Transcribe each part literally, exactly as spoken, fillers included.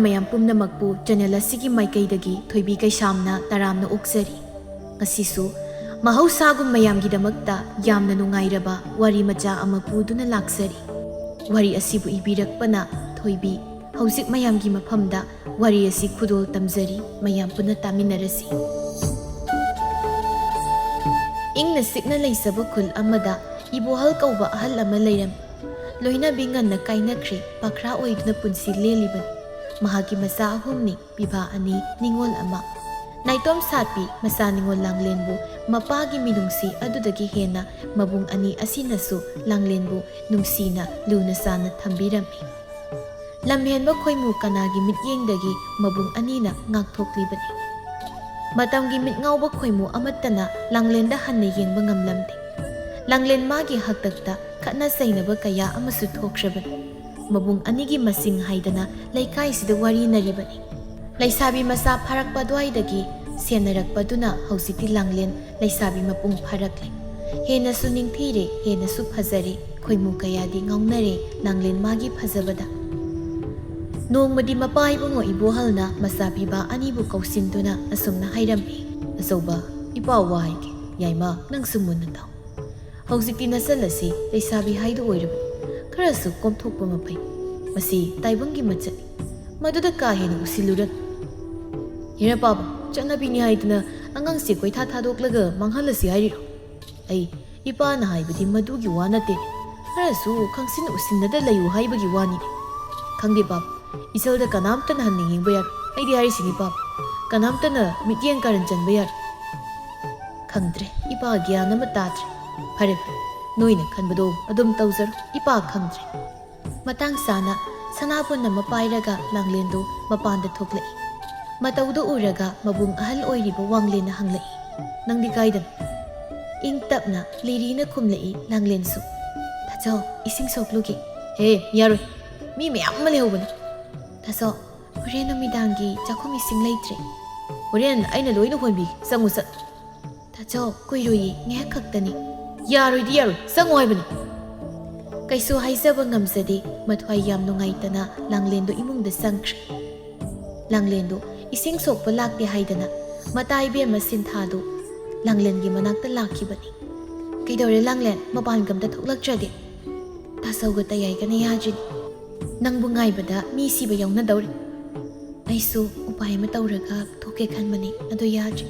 ꯃꯌꯥꯝ ꯄꯨꯝꯅꯃꯛꯄꯨ ꯆꯦꯅꯦꯜ ꯑꯁꯤꯒꯤ ꯃꯥꯏꯀꯩꯗꯒꯤ ꯊꯣꯏꯕꯤ ꯀꯩꯁꯥꯝꯅ ꯇꯔꯥꯝꯅ ꯑꯣꯛꯆꯔꯤ꯫ ꯉꯁꯤꯁꯨ ꯃꯍꯧꯁꯥꯒꯨꯝ ꯃꯌꯥꯝꯒꯤꯗꯃꯛꯇ ꯌꯥꯝꯅ ꯅꯨꯡꯉꯥꯏꯔꯕ ꯋꯥꯔꯤ ꯃꯆꯥ ꯑꯃ ꯄꯨꯗꯨꯅ ꯂꯥꯛꯆꯔꯤ꯫ ꯋꯥꯔꯤ ꯑꯁꯤꯕꯨ ꯏꯕꯤꯔꯛꯄꯅ ꯊꯣꯏꯕꯤ꯫ ꯍꯧꯖꯤꯛ ꯃꯌꯥꯝꯒꯤ ꯃꯐꯝꯗ ꯋꯥꯔꯤ ꯑꯁꯤ ꯈꯨꯗꯣꯜ ꯇꯝꯖꯔꯤ, ꯃꯌꯥꯝ ꯄꯨꯟꯅ ꯇꯥꯃꯤꯟꯅꯔꯁꯤ꯫ ꯏꯪꯅ ꯆꯤꯛꯅ ꯂꯩꯖꯕ ꯈꯨꯜ ꯑꯃꯗ ꯏꯕꯣꯍꯜ ꯀꯧꯕ ꯑꯍꯜ ꯑꯃ ꯂꯩꯔꯝꯃꯤ꯫ ꯂꯣꯏꯅꯕꯤ ꯉꯟꯅ ꯀꯥꯏꯅꯈ꯭ꯔꯦ, ꯄꯥꯈ꯭ꯔꯥ ꯑꯣꯏꯗꯨꯅ ꯄꯨꯟꯁꯤ ꯂꯦꯜꯂꯤꯕꯅꯤ꯫ ꯃꯍꯥꯛꯀꯤ ꯃꯆꯥ ꯑꯍꯨꯝꯅꯤ, ꯄꯤꯕꯥ ꯑꯅꯤ, ꯅꯤꯉꯣꯜ ꯑꯃ꯫ ꯅꯥꯏꯇꯣꯝ ꯁꯥꯠꯄꯤ ꯃꯆꯥ ꯅꯤꯉꯣꯜ ꯂꯥꯡꯂꯦꯟꯕꯨ ꯃꯄꯥꯒꯤ ꯃꯤꯅꯨꯡꯁꯤ ꯑꯗꯨꯗꯒꯤ ꯍꯦꯟꯅ ꯃꯕꯨꯡ ꯑꯅꯤ ꯑꯁꯤꯅꯁꯨ ꯂꯥꯡꯂꯦꯟꯕꯨ ꯅꯨꯡꯁꯤꯅ ꯂꯨꯅ ꯆꯥꯟꯅ ꯊꯝꯕꯤꯔꯝꯃꯤ꯫ ꯂꯝꯍꯦꯟꯕ ꯈꯣꯏꯃꯨ ꯀꯅꯥꯒꯤ ꯃꯤꯠꯌꯦꯡꯗꯒꯤ ꯃꯕꯨꯡ ꯑꯅꯤꯅ ꯉꯥꯛꯊꯣꯛꯂꯤꯕꯅꯤ꯫ ꯃꯇꯝꯒꯤ ꯃꯤꯠ ꯉꯥꯎꯕ ꯈꯣꯏꯃꯨ ꯑꯃꯠꯇꯅ ꯂꯥꯡꯂꯦꯟꯗ ꯍꯟꯅ ꯌꯦꯡꯕ ꯉꯝꯂꯝꯗꯦ꯫ ꯂꯥꯡꯂꯦꯟ ꯃꯥꯒꯤ ꯍꯥꯛꯇꯛꯇ ꯈꯠꯅ ꯆꯩꯅꯕ ꯀꯌꯥ ꯑꯃꯁꯨ ꯊꯣꯛꯈ꯭ꯔꯕꯅꯤ꯫ ꯃꯕꯨꯡ ꯑꯅꯤꯒꯤ ꯃꯁꯤꯡ ꯍꯥꯏꯗꯅ ꯂꯩꯀꯥꯏꯁꯤꯗ ꯋꯥꯔꯤꯅꯔꯤꯕꯅꯤ꯫ ꯂꯩꯁꯥꯕꯤ ꯃꯆꯥ ꯐꯥꯔꯛꯄ ꯑꯗꯨꯋꯥꯏꯗꯒꯤ ꯁꯦꯟꯅꯔꯛꯄꯗꯨꯅ ꯍꯧꯖꯤꯛꯇꯤ ꯂꯥꯡꯂꯦꯟ ꯂꯩꯁꯥꯕꯤ ꯃꯄꯨꯡ ꯐꯥꯔꯛꯂꯦ꯫ ꯍꯦꯟꯅꯁꯨ ꯅꯤꯡꯊꯤꯔꯦ, ꯍꯦꯟꯅꯁꯨ ꯐꯖꯔꯦ꯫ ꯈꯣꯏꯃꯨ ꯀꯌꯥꯗꯤ ꯉꯥꯎꯅꯔꯦ ꯂꯥꯡꯂꯦꯟ ꯃꯥꯒꯤ ꯐꯖꯕꯗ꯫ ꯅꯣꯡꯃꯗꯤ ꯃꯄꯥ ꯏꯕꯨꯡꯉꯣ ꯏꯕꯣꯍꯜꯅ ꯃꯆꯥ ꯄꯤꯕ ꯑꯅꯤꯕꯨ ꯀꯧꯁꯤꯟꯗꯨꯅ ꯑꯁꯨꯝꯅ ꯍꯥꯏꯔꯝꯃꯤ꯫ ꯑꯆꯧꯕ, ꯏꯄꯥ ꯋꯥ ꯍꯥꯏꯒꯦ꯫ ꯌꯥꯏꯃ, ꯅꯪꯁꯨ ꯃꯨꯟꯅ ꯇꯥꯎ꯫ ꯍꯧꯖꯤꯛꯇꯤ ꯅꯆꯜ ꯑꯁꯤ ꯂꯩꯁꯥꯕꯤ ꯍꯥꯏꯗꯨ ꯑꯣꯏꯔꯕꯅꯤ꯫ ꯈꯔꯁꯨ ꯀꯣꯝꯊꯣꯛꯄ ꯃꯐꯩ꯫ ꯃꯁꯤ ꯇꯥꯏꯕꯪꯒꯤ ꯃꯆꯠꯅꯤ꯫ ꯃꯗꯨꯗ ꯀꯥ ꯍꯦꯟꯅ ꯎꯁꯤꯜꯂꯨꯔꯅꯨ꯫ ꯍꯦꯔꯥ ꯄꯥꯕ, ꯆꯠꯅꯕꯤꯅꯤ ꯍꯥꯏꯗꯨꯅ ꯑꯉꯥꯡꯁꯦ ꯀꯣꯏꯊꯥ ꯊꯥꯗꯣꯛꯂꯒ ꯃꯥꯡꯍꯜꯂꯁꯤ ꯍꯥꯏꯔꯤꯔꯣ? ꯑꯩ, ꯏꯄꯥꯅ ꯍꯥꯏꯕꯗꯤ ꯃꯗꯨꯒꯤ ꯋꯥ ꯅꯠꯇꯦ꯫ ꯈꯔꯁꯨ ꯈꯪꯁꯤꯟ ꯎꯁꯤꯟꯅꯗ ꯂꯩꯌꯨ ꯍꯥꯏꯕꯒꯤ ꯋꯥꯅꯤ꯫ ꯈꯪꯗꯦ ꯄꯥꯕ, ꯏꯆꯜꯗ ꯀꯅꯥꯝꯇꯅ ꯍꯟꯅ ꯌꯦꯡꯕ ꯌꯥꯔꯣꯏ꯫ ꯑꯩꯗꯤ ꯍꯥꯏꯔꯤꯁꯤꯅꯤ ꯄꯥꯕ, ꯀꯅꯥꯝꯇꯅ ꯃꯤꯠꯌꯦꯡ ꯀꯥꯔꯟ ꯆꯟꯕ ꯌꯥꯔꯣꯏ꯫ ꯈꯪꯗ꯭ꯔꯦ, ꯏꯄꯥ ꯒ꯭ꯌꯥꯟ ꯑꯃ ꯇꯥꯗ꯭ꯔꯦ꯫ ꯐꯔꯦ ꯐꯔꯦ, ꯅꯣꯏꯅ ꯈꯟꯕꯗꯣ ꯑꯗꯨꯝ ꯇꯧꯖꯔꯣ, ꯏꯄꯥ ꯈꯪꯗ꯭ꯔꯦ꯫ ꯃꯇꯥꯡ ꯆꯥꯅ ꯁꯅꯥꯕꯨꯟ ꯑꯃ ꯄꯥꯏꯔꯒ ꯂꯥꯡꯂꯦꯟꯗꯨ ꯃꯄꯥꯟꯗ ꯊꯣꯛꯂꯛꯏ꯫ ꯃꯇꯧꯗꯨ ꯎꯔꯒ ꯃꯕꯨꯡ ꯑꯍꯜ ꯑꯣꯏꯔꯤꯕ ꯋꯥꯡꯂꯦꯟꯅ ꯍꯪꯂꯛꯏ, "ꯅꯪꯗꯤ ꯀꯥꯏꯗꯅꯣ?" ꯏꯪ ꯇꯞꯅ ꯂꯤꯔꯤꯅ ꯈꯨꯝꯂꯛꯏ ꯂꯥꯡꯂꯦꯟꯁꯨ꯫ "ꯇꯥꯆꯧ, ꯏꯁꯤꯡ ꯁꯣꯛꯂꯨꯒꯦ꯫" "ꯍꯦ, ꯌꯥꯔꯣꯏ, ꯃꯤ ꯃꯌꯥꯝ ꯑꯃ ꯂꯩꯍꯧꯕꯅꯤ꯫" "ꯇꯥꯆꯧ, ꯍꯣꯔꯦꯟ ꯅꯨꯃꯤꯗꯥꯡꯒꯤ ꯆꯥꯛꯈꯨꯝ ꯏꯁꯤꯡ ꯂꯩꯇ꯭ꯔꯦ꯫" "ꯍꯣꯔꯦꯟ ꯑꯩꯅ ꯂꯣꯏꯅ ꯍꯣꯟꯕꯤꯒꯦ, ꯆꯪꯉꯨ ꯆꯠꯂꯨ꯫" "ꯇꯥꯆꯧ, ꯀꯨꯏꯔꯣꯏꯌꯦ, ꯉꯥꯏꯍꯥꯛ ꯈꯛꯇꯅꯤ꯫" "ꯌꯥꯔꯣꯏꯗꯤ ꯌꯥꯔꯣꯏ, ꯆꯪꯉꯣ ꯍꯥꯏꯕꯅꯤ꯫" ꯀꯩꯁꯨ ꯍꯥꯏꯖꯕ ꯉꯝꯖꯗꯦ, ꯃꯊ꯭ꯋꯥꯏ ꯌꯥꯝ ꯅꯨꯡꯉꯥꯏꯇꯅ ꯂꯥꯡꯂꯦꯟꯗꯨ ꯏꯃꯨꯡꯗ ꯆꯪꯈ꯭ꯔꯦ꯫ ꯂꯥꯡꯂꯦꯟꯗꯨ ꯏꯁꯤꯡ ꯁꯣꯛꯄ ꯂꯥꯛꯇꯦ ꯍꯥꯏꯗꯅ ꯃꯇꯥ ꯏꯕꯦꯝꯃ ꯁꯤꯟꯊꯥꯗꯨ ꯂꯥꯡꯂꯦꯟꯒꯤ ꯃꯅꯥꯛꯇ ꯂꯥꯛꯈꯤꯕꯅꯤ꯫ "ꯀꯩꯗꯧꯔꯦ ꯂꯥꯡꯂꯦꯟ, ꯃꯄꯥꯟꯒ ꯑꯝꯇ ꯊꯣꯛꯂꯛꯇ꯭ꯔꯗꯤ?" "ꯇꯥꯆꯧꯒ ꯇꯌꯥꯏꯒꯅ ꯌꯥꯗ꯭ꯔꯤꯅꯤ꯫ ꯅꯪꯕꯨ ꯉꯥꯏꯕꯗ ꯃꯤ ꯁꯤꯕ ꯌꯥꯎꯅꯗꯧꯔꯦ꯫ ꯑꯩꯁꯨ ꯎꯄꯥꯏ ꯑꯃ ꯇꯧꯔꯒ ꯊꯣꯛꯀꯦ ꯈꯟꯕꯅꯤ, ꯑꯗꯨ ꯌꯥꯗ꯭ꯔꯤ꯫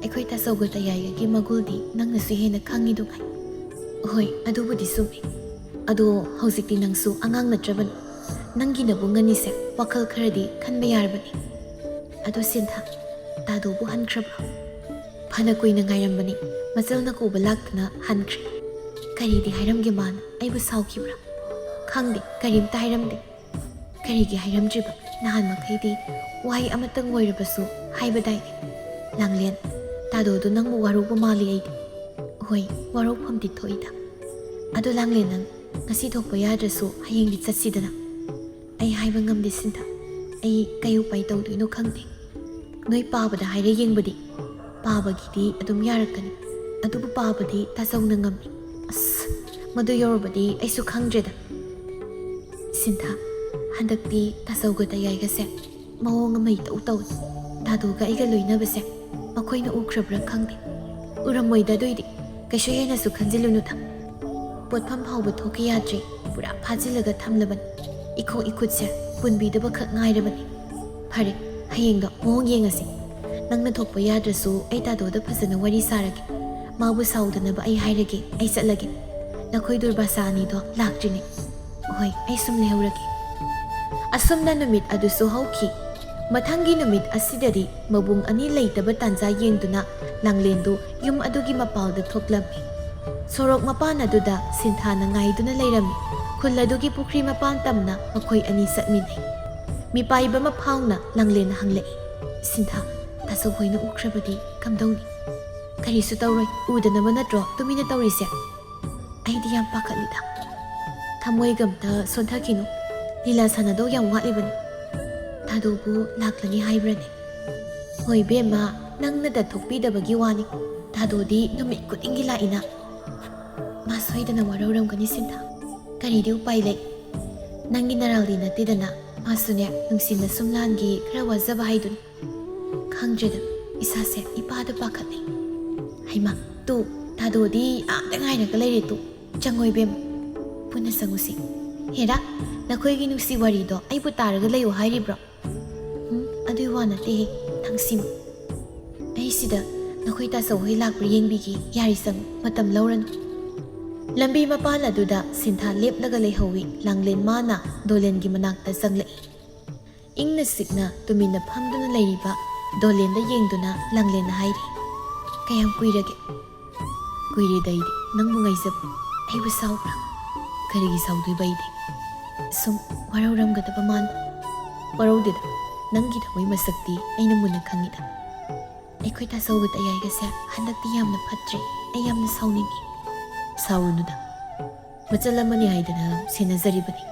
ꯑꯩꯈꯣꯏ ꯇꯥꯆꯧꯒ ꯇꯌꯥꯏꯒꯒꯤ ꯃꯒꯨꯜꯗꯤ ꯅꯪꯅꯁꯨ ꯍꯦꯟꯅ ꯈꯪꯉꯤꯗꯨꯉꯥꯏ꯫" "ꯍꯣꯏ, ꯑꯗꯨꯕꯨꯗꯤ ꯆꯨꯝꯃꯤ꯫ ꯑꯗꯣ ꯍꯧꯖꯤꯛꯇꯤ ꯅꯪꯁꯨ ꯑꯉꯥꯡ ꯅꯠꯇ꯭ꯔꯕꯅꯤ꯫ ꯅꯪꯒꯤ ꯅꯕꯨꯡ ꯑꯅꯤꯁꯦ ꯋꯥꯈꯜ ꯈꯔꯗꯤ ꯈꯟꯕ ꯌꯥꯔꯕꯅꯤ꯫ ꯑꯗꯣ ꯁꯤꯟꯊꯥ, ꯇꯥꯗꯣꯕꯨ ꯍꯟꯈ꯭ꯔꯕ꯭ꯔꯣ?" "ꯐꯅ ꯀꯨꯏꯅ ꯉꯥꯏꯔꯝꯕꯅꯤ, ꯃꯆꯜꯅ ꯀꯧꯕ ꯂꯥꯛꯇꯨꯅ ꯍꯟꯈ꯭ꯔꯦ꯫ ꯀꯔꯤꯗꯤ ꯍꯥꯏꯔꯝꯒꯦ ꯃꯥꯅ? ꯑꯩꯕꯨ ꯁꯥꯎꯈꯤꯕ꯭ꯔꯥ?" "ꯈꯪꯗꯦ, ꯀꯔꯤꯝꯇ ꯍꯥꯏꯔꯝꯗꯦ꯫" "ꯀꯔꯤꯒꯤ ꯍꯥꯏꯔꯝꯗ꯭ꯔꯤꯕ? ꯅꯍꯥꯟ ꯃꯈꯩꯗꯤ ꯋꯥꯍꯩ ꯑꯃꯇꯪ ꯑꯣꯏꯔꯕꯁꯨ ꯍꯥꯏꯕꯗꯥꯏꯅꯦ?" "ꯂꯥꯡꯂꯦꯟ, ꯇꯥꯗꯣꯗꯨ ꯅꯪꯕꯨ ꯋꯥꯔꯧꯕ ꯃꯥꯜꯂꯤ ꯑꯩꯗꯤ꯫" "ꯍꯣꯏ, ꯋꯥꯔꯧꯐꯝꯗꯤ ꯊꯣꯛꯏꯗ꯫ ꯑꯗꯣ ꯂꯥꯡꯂꯦꯟ, ꯅꯪ ꯉꯁꯤ ꯊꯣꯛꯄ ꯌꯥꯗ꯭ꯔꯁꯨ ꯍꯌꯦꯡꯗꯤ ꯆꯠꯁꯤꯗꯅ꯫" "ꯑꯩ ꯍꯥꯏꯕ ꯉꯝꯗꯦ ꯁꯤꯟꯊꯥ꯫ ꯑꯩ ꯀꯩ ꯎꯄꯥꯏ ꯇꯧꯗꯣꯏꯅꯣ ꯈꯪꯗꯦ꯫ ꯅꯣꯏ ꯄꯥꯕꯗ ꯍꯥꯏꯔ ꯌꯦꯡꯕꯗꯤ?" "ꯄꯥꯕꯒꯤꯗꯤ ꯑꯗꯨꯝ ꯌꯥꯔꯛꯀꯅꯤ, ꯑꯗꯨꯕꯨ ꯄꯥꯕꯗꯤ ꯇꯥꯆꯧꯅ ꯉꯝꯃꯤ꯫" "ꯑꯁ, ꯃꯗꯨ ꯌꯧꯔꯕꯗꯤ ꯑꯩꯁꯨ ꯈꯪꯗ꯭ꯔꯦꯗ꯫" "ꯁꯤꯟꯊꯥ, ꯍꯟꯗꯛꯇꯤ ꯇꯥꯆꯧꯒ ꯇꯌꯥꯏꯒꯁꯦ ꯃꯑꯣꯡ ꯑꯃ ꯏꯇꯧ ꯇꯧꯏ꯫ ꯇꯥꯗꯣꯒ ꯑꯩꯒ ꯂꯣꯏꯅꯕꯁꯦ ꯃꯈꯣꯏꯅ ꯎꯈ꯭ꯔꯕ꯭ꯔꯥ ꯈꯪꯗꯦ꯫ ꯎꯔꯝꯃꯣꯏꯗ, ꯑꯗꯨꯏꯗꯤ ꯀꯩꯁꯨ ꯍꯦꯟꯅꯁꯨ ꯈꯟꯖꯤꯜꯂꯨꯅꯨꯗ꯫ ꯄꯣꯠꯐꯝ ꯐꯥꯎꯕ ꯊꯣꯛꯀꯦ ꯌꯥꯗ꯭ꯔꯦ, ꯄꯨꯔꯥ ꯐꯥꯖꯤꯜꯂꯒ ꯊꯝꯂꯕꯅꯤ꯫ ꯏꯈꯣꯡ ꯏꯈꯨꯠꯁꯦ ꯄꯨꯟꯕꯤꯗꯕ ꯈꯛ ꯉꯥꯏꯔꯕꯅꯤ꯫ ꯐꯔꯦ, ꯍꯌꯦꯡꯗꯣ ꯃꯑꯣꯡ ꯌꯦꯡꯉꯁꯤ꯫ ꯅꯪꯅ ꯊꯣꯛꯄ ꯌꯥꯗ꯭ꯔꯁꯨ ꯑꯩ ꯇꯥꯗꯣꯗ ꯐꯖꯅ ꯋꯥꯔꯤ ꯁꯥꯔꯒꯦ꯫ ꯃꯥꯕꯨ ꯁꯥꯎꯗꯅꯕ ꯑꯩ ꯍꯥꯏꯔꯒꯦ, ꯑꯩ ꯆꯠꯂꯒꯦ꯫ ꯅꯈꯣꯏ ꯗꯨꯔꯕꯥꯁꯥ ꯑꯅꯤꯗꯣ ꯂꯥꯛꯇ꯭ꯔꯤꯅꯦ꯫ ꯍꯣꯏ, ꯑꯩ ꯁꯨꯝ ꯂꯩꯍꯧꯔꯒꯦ꯫" ꯑꯁꯨꯝꯅ ꯅꯨꯃꯤꯠ ꯑꯗꯨꯁꯨ ꯍꯧꯈꯤ꯫ ꯃꯊꯪꯒꯤ ꯅꯨꯃꯤꯠ ꯑꯁꯤꯗꯗꯤ ꯃꯕꯨꯡ ꯑꯅꯤ ꯂꯩꯇꯕ ꯇꯥꯟꯖꯥ ꯌꯦꯡꯗꯨꯅ ꯂꯥꯡꯂꯦꯟꯗꯨ ꯌꯨꯝ ꯑꯗꯨꯒꯤ ꯃꯄꯥꯜꯗ ꯊꯣꯛꯂꯝꯃꯤ꯫ ꯁꯣꯔꯣꯛ ꯃꯄꯥꯟ ꯑꯗꯨꯗ ꯁꯤꯟꯊꯥꯅ ꯉꯥꯏꯗꯨꯅ ꯂꯩꯔꯝꯃꯤ꯫ ꯈꯨꯜ ꯑꯗꯨꯒꯤ ꯄꯨꯈ꯭ꯔꯤ ꯃꯄꯥꯟ ꯇꯝꯅ ꯃꯈꯣꯏ ꯑꯅꯤ ꯆꯠꯃꯤꯟꯅꯩ꯫ ꯃꯤꯄꯥꯏꯕ ꯑꯃ ꯐꯥꯎꯅ ꯂꯥꯡꯂꯦꯟꯅ ꯍꯪꯂꯛꯏ, "ꯁꯤꯟꯊꯥ, ꯇꯥꯆꯧ ꯍꯣꯏꯅ ꯎꯈ꯭ꯔꯕꯗꯤ ꯀꯝꯗꯧꯅꯤ?" "ꯀꯔꯤꯁꯨ ꯇꯧꯔꯣꯏ, ꯎꯗꯅꯕ ꯅꯠꯇ꯭ꯔꯣ ꯇꯨꯃꯤꯟꯅ ꯇꯧꯔꯤꯁꯦ?" "ꯑꯩꯗꯤ ꯌꯥꯝ ꯄꯥꯈꯠꯂꯤꯗ꯫ ꯊꯃꯣꯏꯒ ꯑꯝꯇ ꯁꯣꯟꯊꯈꯤꯅꯨ꯫ ꯂꯤꯂꯥ ꯁꯥꯟꯅꯗꯧ ꯌꯥꯝ ꯋꯥꯠꯂꯤꯕꯅꯤ꯫ ꯇꯥꯗꯣꯕꯨ ꯂꯥꯛꯂꯅꯤ ꯍꯥꯏꯕ꯭ꯔꯅꯦ?" "ꯍꯣꯏ ꯏꯕꯦꯝꯃ, ꯅꯪꯅꯗ ꯊꯣꯛꯄꯤꯗꯕꯒꯤ ꯋꯥꯅꯤ꯫ ꯇꯥꯗꯣꯗꯤ ꯅꯨꯃꯤꯠ ꯈꯨꯗꯤꯡꯒꯤ ꯂꯥꯛꯏꯅ꯫ ꯃꯥ ꯁꯣꯏꯗꯅ ꯋꯥꯔꯧꯔꯝꯒꯅꯤ ꯁꯤꯟꯊꯥ꯫ ꯀꯔꯤꯗꯤ ꯎꯄꯥꯏ ꯂꯩ? ꯅꯪꯒꯤ ꯅꯔꯥꯜꯗꯤ ꯅꯠꯇꯦꯗꯅ꯫ ꯃꯥꯁꯨꯅꯦ, ꯅꯨꯡꯁꯤꯅ ꯁꯨꯝ ꯂꯥꯟꯒꯤ ꯈꯔ ꯋꯥꯖꯕ ꯍꯥꯏꯗꯨꯅꯤ꯫ ꯈꯪꯗ꯭ꯔꯦꯗ, ꯏꯁꯥꯁꯦ ꯏꯄꯥꯗ ꯄꯥꯈꯠꯂꯦ꯫ ꯍꯩꯃꯥ, ꯇꯨ, ꯊꯥꯗꯣꯗꯤ ꯑꯥꯗ ꯉꯥꯏꯔꯒ ꯂꯩꯔꯦ꯫ ꯇꯨ, ꯆꯪꯉꯣ ꯏꯕꯦꯝꯃ, ꯄꯨꯟꯅ ꯆꯪꯉꯨꯁꯤ꯫ ꯍꯦꯔꯥ, ꯅꯈꯣꯏꯒꯤ ꯅꯨꯡꯁꯤ ꯋꯥꯔꯤꯗꯣ ꯑꯩꯕꯨ ꯇꯥꯔꯒ ꯂꯩꯌꯨ ꯍꯥꯏꯔꯤꯕ꯭ꯔꯣ? ꯎꯝ, ꯑꯗꯨꯏ ꯋꯥ ꯅꯠꯇꯦꯍꯦ, ꯊꯥꯡꯁꯤꯡ꯫ ꯑꯩ ꯁꯤꯗ ꯅꯈꯣꯏ ꯇꯥꯆꯧ ꯍꯣꯏ ꯂꯥꯛꯄ꯭ꯔꯥ ꯌꯦꯡꯕꯤꯒꯦ꯫ ꯌꯥꯔꯦ, ꯆꯪꯉꯨ, ꯃꯇꯝ ꯂꯧꯔꯅꯨ꯫ ꯂꯝꯕꯤ ꯃꯄꯥꯟ ꯑꯗꯨꯗ ꯁꯤꯟꯊꯥ ꯂꯦꯞꯂꯒ ꯂꯩꯍꯧꯋꯤ꯫ ꯂꯥꯡꯂꯦꯟ ꯃꯥꯅ ꯗꯣꯂꯦꯟꯒꯤ ꯃꯅꯥꯛꯇ ꯆꯪꯂꯛꯏ꯫ ꯏꯪꯅ ꯆꯤꯛꯅ ꯇꯨꯃꯤꯟꯅ ꯐꯝꯗꯨꯅ ꯂꯩꯔꯤꯕ ꯗꯣꯂꯦꯟꯗ ꯌꯦꯡꯗꯨꯅ ꯂꯥꯡꯂꯦꯟꯅ ꯍꯥꯏꯔꯤ, "ꯀꯌꯥꯝ ꯀꯨꯏꯔꯒꯦ?" "ꯀꯨꯏꯔꯦꯗ ꯑꯩꯗꯤ ꯅꯪꯕꯨ ꯉꯥꯏꯖꯕ꯫ ꯑꯩꯕꯨ ꯁꯥꯎꯕ꯭ꯔꯥ?" "ꯀꯔꯤꯒꯤ ꯁꯥꯎꯗꯣꯏꯕ ꯑꯩꯗꯤ? ꯁꯨꯝ ꯋꯥꯔꯧꯔꯝꯒꯗꯕ ꯃꯥꯟꯕ꯫" "ꯋꯥꯔꯧꯗꯦꯗ, ꯅꯪꯒꯤ ꯊꯃꯣꯏ ꯃꯁꯛꯇꯤ ꯑꯩꯅ ꯃꯨꯟꯅ ꯈꯪꯉꯤꯗ꯫ ꯑꯩꯈꯣꯏ ꯇꯥꯆꯧꯒ ꯇꯌꯥꯏꯒꯁꯦ ꯍꯟꯗꯛꯇꯤ ꯌꯥꯝꯅ ꯐꯠꯇ꯭ꯔꯦ꯫ ꯑꯩ ꯌꯥꯝꯅ ꯁꯥꯎꯅꯤꯡꯉꯤ꯫" "ꯁꯥꯎꯔꯨꯅꯨꯗ, ꯃꯆꯜ ꯑꯃꯅꯤ ꯍꯥꯏꯗꯅ ꯁꯦꯟꯅꯖꯔꯤꯕꯅꯤ꯫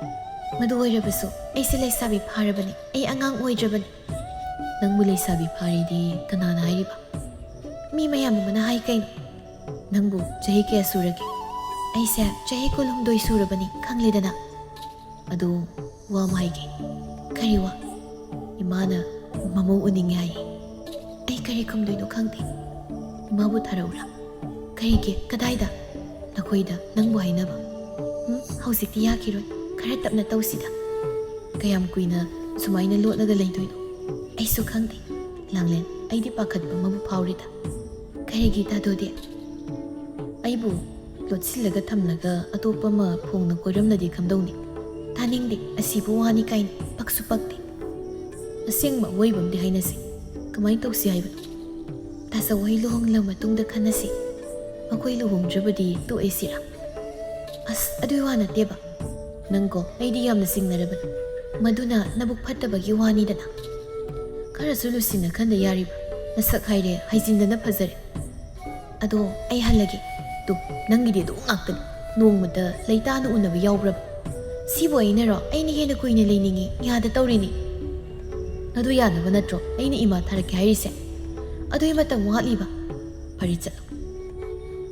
ꯃꯗꯨ ꯑꯣꯏꯔꯕꯁꯨ ꯑꯩꯁꯦ ꯂꯩꯁꯥꯕꯤ ꯐꯥꯔꯕꯅꯤ꯫ ꯑꯩ ꯑꯉꯥꯡ ꯑꯣꯏꯗ꯭ꯔꯕꯅꯤ꯫" "ꯅꯪꯕꯨ ꯂꯩꯁꯥꯕꯤ ꯐꯥꯔꯦꯗꯤ ꯀꯅꯥꯅ ꯍꯥꯏꯔꯤꯕ?" "ꯃꯤ ꯃꯌꯥꯝ ꯑꯃꯅ ꯍꯥꯏ ꯀꯩꯅꯣ꯫" "ꯅꯪꯕꯨ ꯆꯍꯤ ꯀꯌꯥ ꯁꯨꯔꯒꯦ?" "ꯑꯩꯁꯦ ꯆꯍꯤ ꯀꯨꯟꯍꯨꯝꯗꯣꯏ ꯁꯨꯔꯕꯅꯤ, ꯈꯪꯂꯦꯗꯅ꯫" "ꯑꯗꯨ ꯋꯥ ꯑꯃ ꯍꯥꯏꯒꯦ꯫" "ꯀꯔꯤ ꯋꯥ?" "ꯏꯃꯥꯅ ꯃꯃꯧ ꯎꯅꯤꯡꯉꯦ ꯍꯥꯏꯌꯦ꯫" ꯑꯩ ꯀꯔꯤ ꯈꯨꯝꯗꯣꯏꯅꯣ ꯈꯪꯗꯦ꯫ "ꯏꯃꯥꯕꯨ ꯊꯥꯔꯛꯎꯔꯥ?" "ꯀꯔꯤꯒꯤ? ꯀꯗꯥꯏꯗ?" "ꯅꯈꯣꯏꯗ ꯅꯪꯕꯨ ꯍꯥꯏꯅꯕ꯫" "ꯎꯝ, ꯍꯧꯖꯤꯛꯇꯤ ꯌꯥꯈꯤꯔꯣꯏ꯫ ꯈꯔ ꯇꯞꯅ ꯇꯧꯁꯤꯗ꯫" "ꯀꯌꯥꯝ ꯀꯨꯏꯅ ꯁꯨꯃꯥꯏꯅ ꯂꯣꯠꯂꯒ ꯂꯩꯗꯣꯏꯅꯣ?" "ꯑꯩꯁꯨ ꯈꯪꯗꯦ꯫ ꯂꯥꯡꯂꯦꯟ, ꯑꯩꯗꯤ ꯄꯥꯈꯠꯄ ꯑꯃꯕꯨ ꯐꯥꯎꯔꯦꯗ꯫" "ꯀꯔꯤꯒꯤ ꯇꯥꯗꯣꯗꯤ?" "ꯑꯩꯕꯨ ꯂꯣꯠꯁꯤꯜꯂꯒ ꯊꯝꯂꯒ ꯑꯇꯣꯞꯄ ꯑꯃ ꯐꯣꯡꯅ ꯀꯣꯏꯔꯝꯂꯗꯤ ꯀꯝꯗꯧꯅꯤ?" "ꯇꯥꯅꯤꯡꯗꯦ꯫ ꯑꯁꯤꯕꯨ ꯋꯥꯅꯤ ꯀꯥꯏꯅ ꯄꯛꯁꯨ ꯄꯛꯇꯦ꯫ ꯑꯁꯦꯡꯕ ꯑꯋꯣꯏꯕ ꯑꯃꯗꯤ ꯍꯥꯏꯅꯁꯤ꯫ ꯀꯃꯥꯏꯅ ꯇꯧꯁꯤ ꯍꯥꯏꯕꯅꯣ?" "ꯇꯥꯆꯧ ꯍꯣꯏ ꯂꯨꯍꯣꯡꯂ ꯃꯇꯨꯡꯗ ꯈꯟꯅꯁꯤ꯫ ꯃꯈꯣꯏ ꯂꯨꯍꯣꯡꯗ꯭ꯔꯕꯗꯤ ꯇꯣꯛꯑꯦ ꯁꯤꯔꯥ?" "ꯑꯁ, ꯑꯗꯨꯏ ꯋꯥ ꯅꯠꯇꯦꯕ꯫ ꯅꯪꯀꯣ, ꯑꯩꯗꯤ ꯌꯥꯝꯅ ꯆꯤꯡꯅꯔꯕꯅꯤ꯫ ꯃꯗꯨꯅ ꯅꯕꯨꯛ ꯐꯠꯇꯕꯒꯤ ꯋꯥꯅꯤꯗꯅ꯫ ꯈꯔꯁꯨ ꯂꯨꯁꯤꯟꯅ ꯈꯟꯗ ꯌꯥꯔꯤꯕ꯭ꯔꯥ? ꯅꯁꯛ ꯍꯥꯏꯔꯦ, ꯍꯥꯏꯖꯤꯟꯗꯅ ꯐꯖꯔꯦ꯫ ꯑꯗꯣ ꯑꯩ ꯍꯜꯂꯒꯦ꯫ ꯇꯨ, ꯅꯪꯒꯤꯗꯤ ꯑꯗꯨꯝ ꯉꯥꯛꯇꯅꯤ꯫ ꯅꯣꯡꯃꯇ ꯂꯩꯇꯥꯅ ꯎꯅꯕ ꯌꯥꯎꯕ꯭ꯔꯕ? ꯁꯤꯕꯨ ꯑꯩꯅꯔꯣ? ꯑꯩꯅ ꯍꯦꯟꯅ ꯀꯨꯏꯅ ꯂꯩꯅꯤꯡꯉꯤ, ꯌꯥꯗ ꯇꯧꯔꯤꯅꯤ꯫" "ꯑꯗꯨ ꯌꯥꯅꯕ ꯅꯠꯇ꯭ꯔꯣ ꯑꯩꯅ ꯏꯃꯥ ꯊꯥꯔꯛꯀꯦ ꯍꯥꯏꯔꯤꯁꯦ? ꯑꯗꯨꯏ ꯃꯇꯝ ꯋꯥꯠꯂꯤꯕ? ꯐꯔꯦ, ꯆꯠꯂꯣ꯫"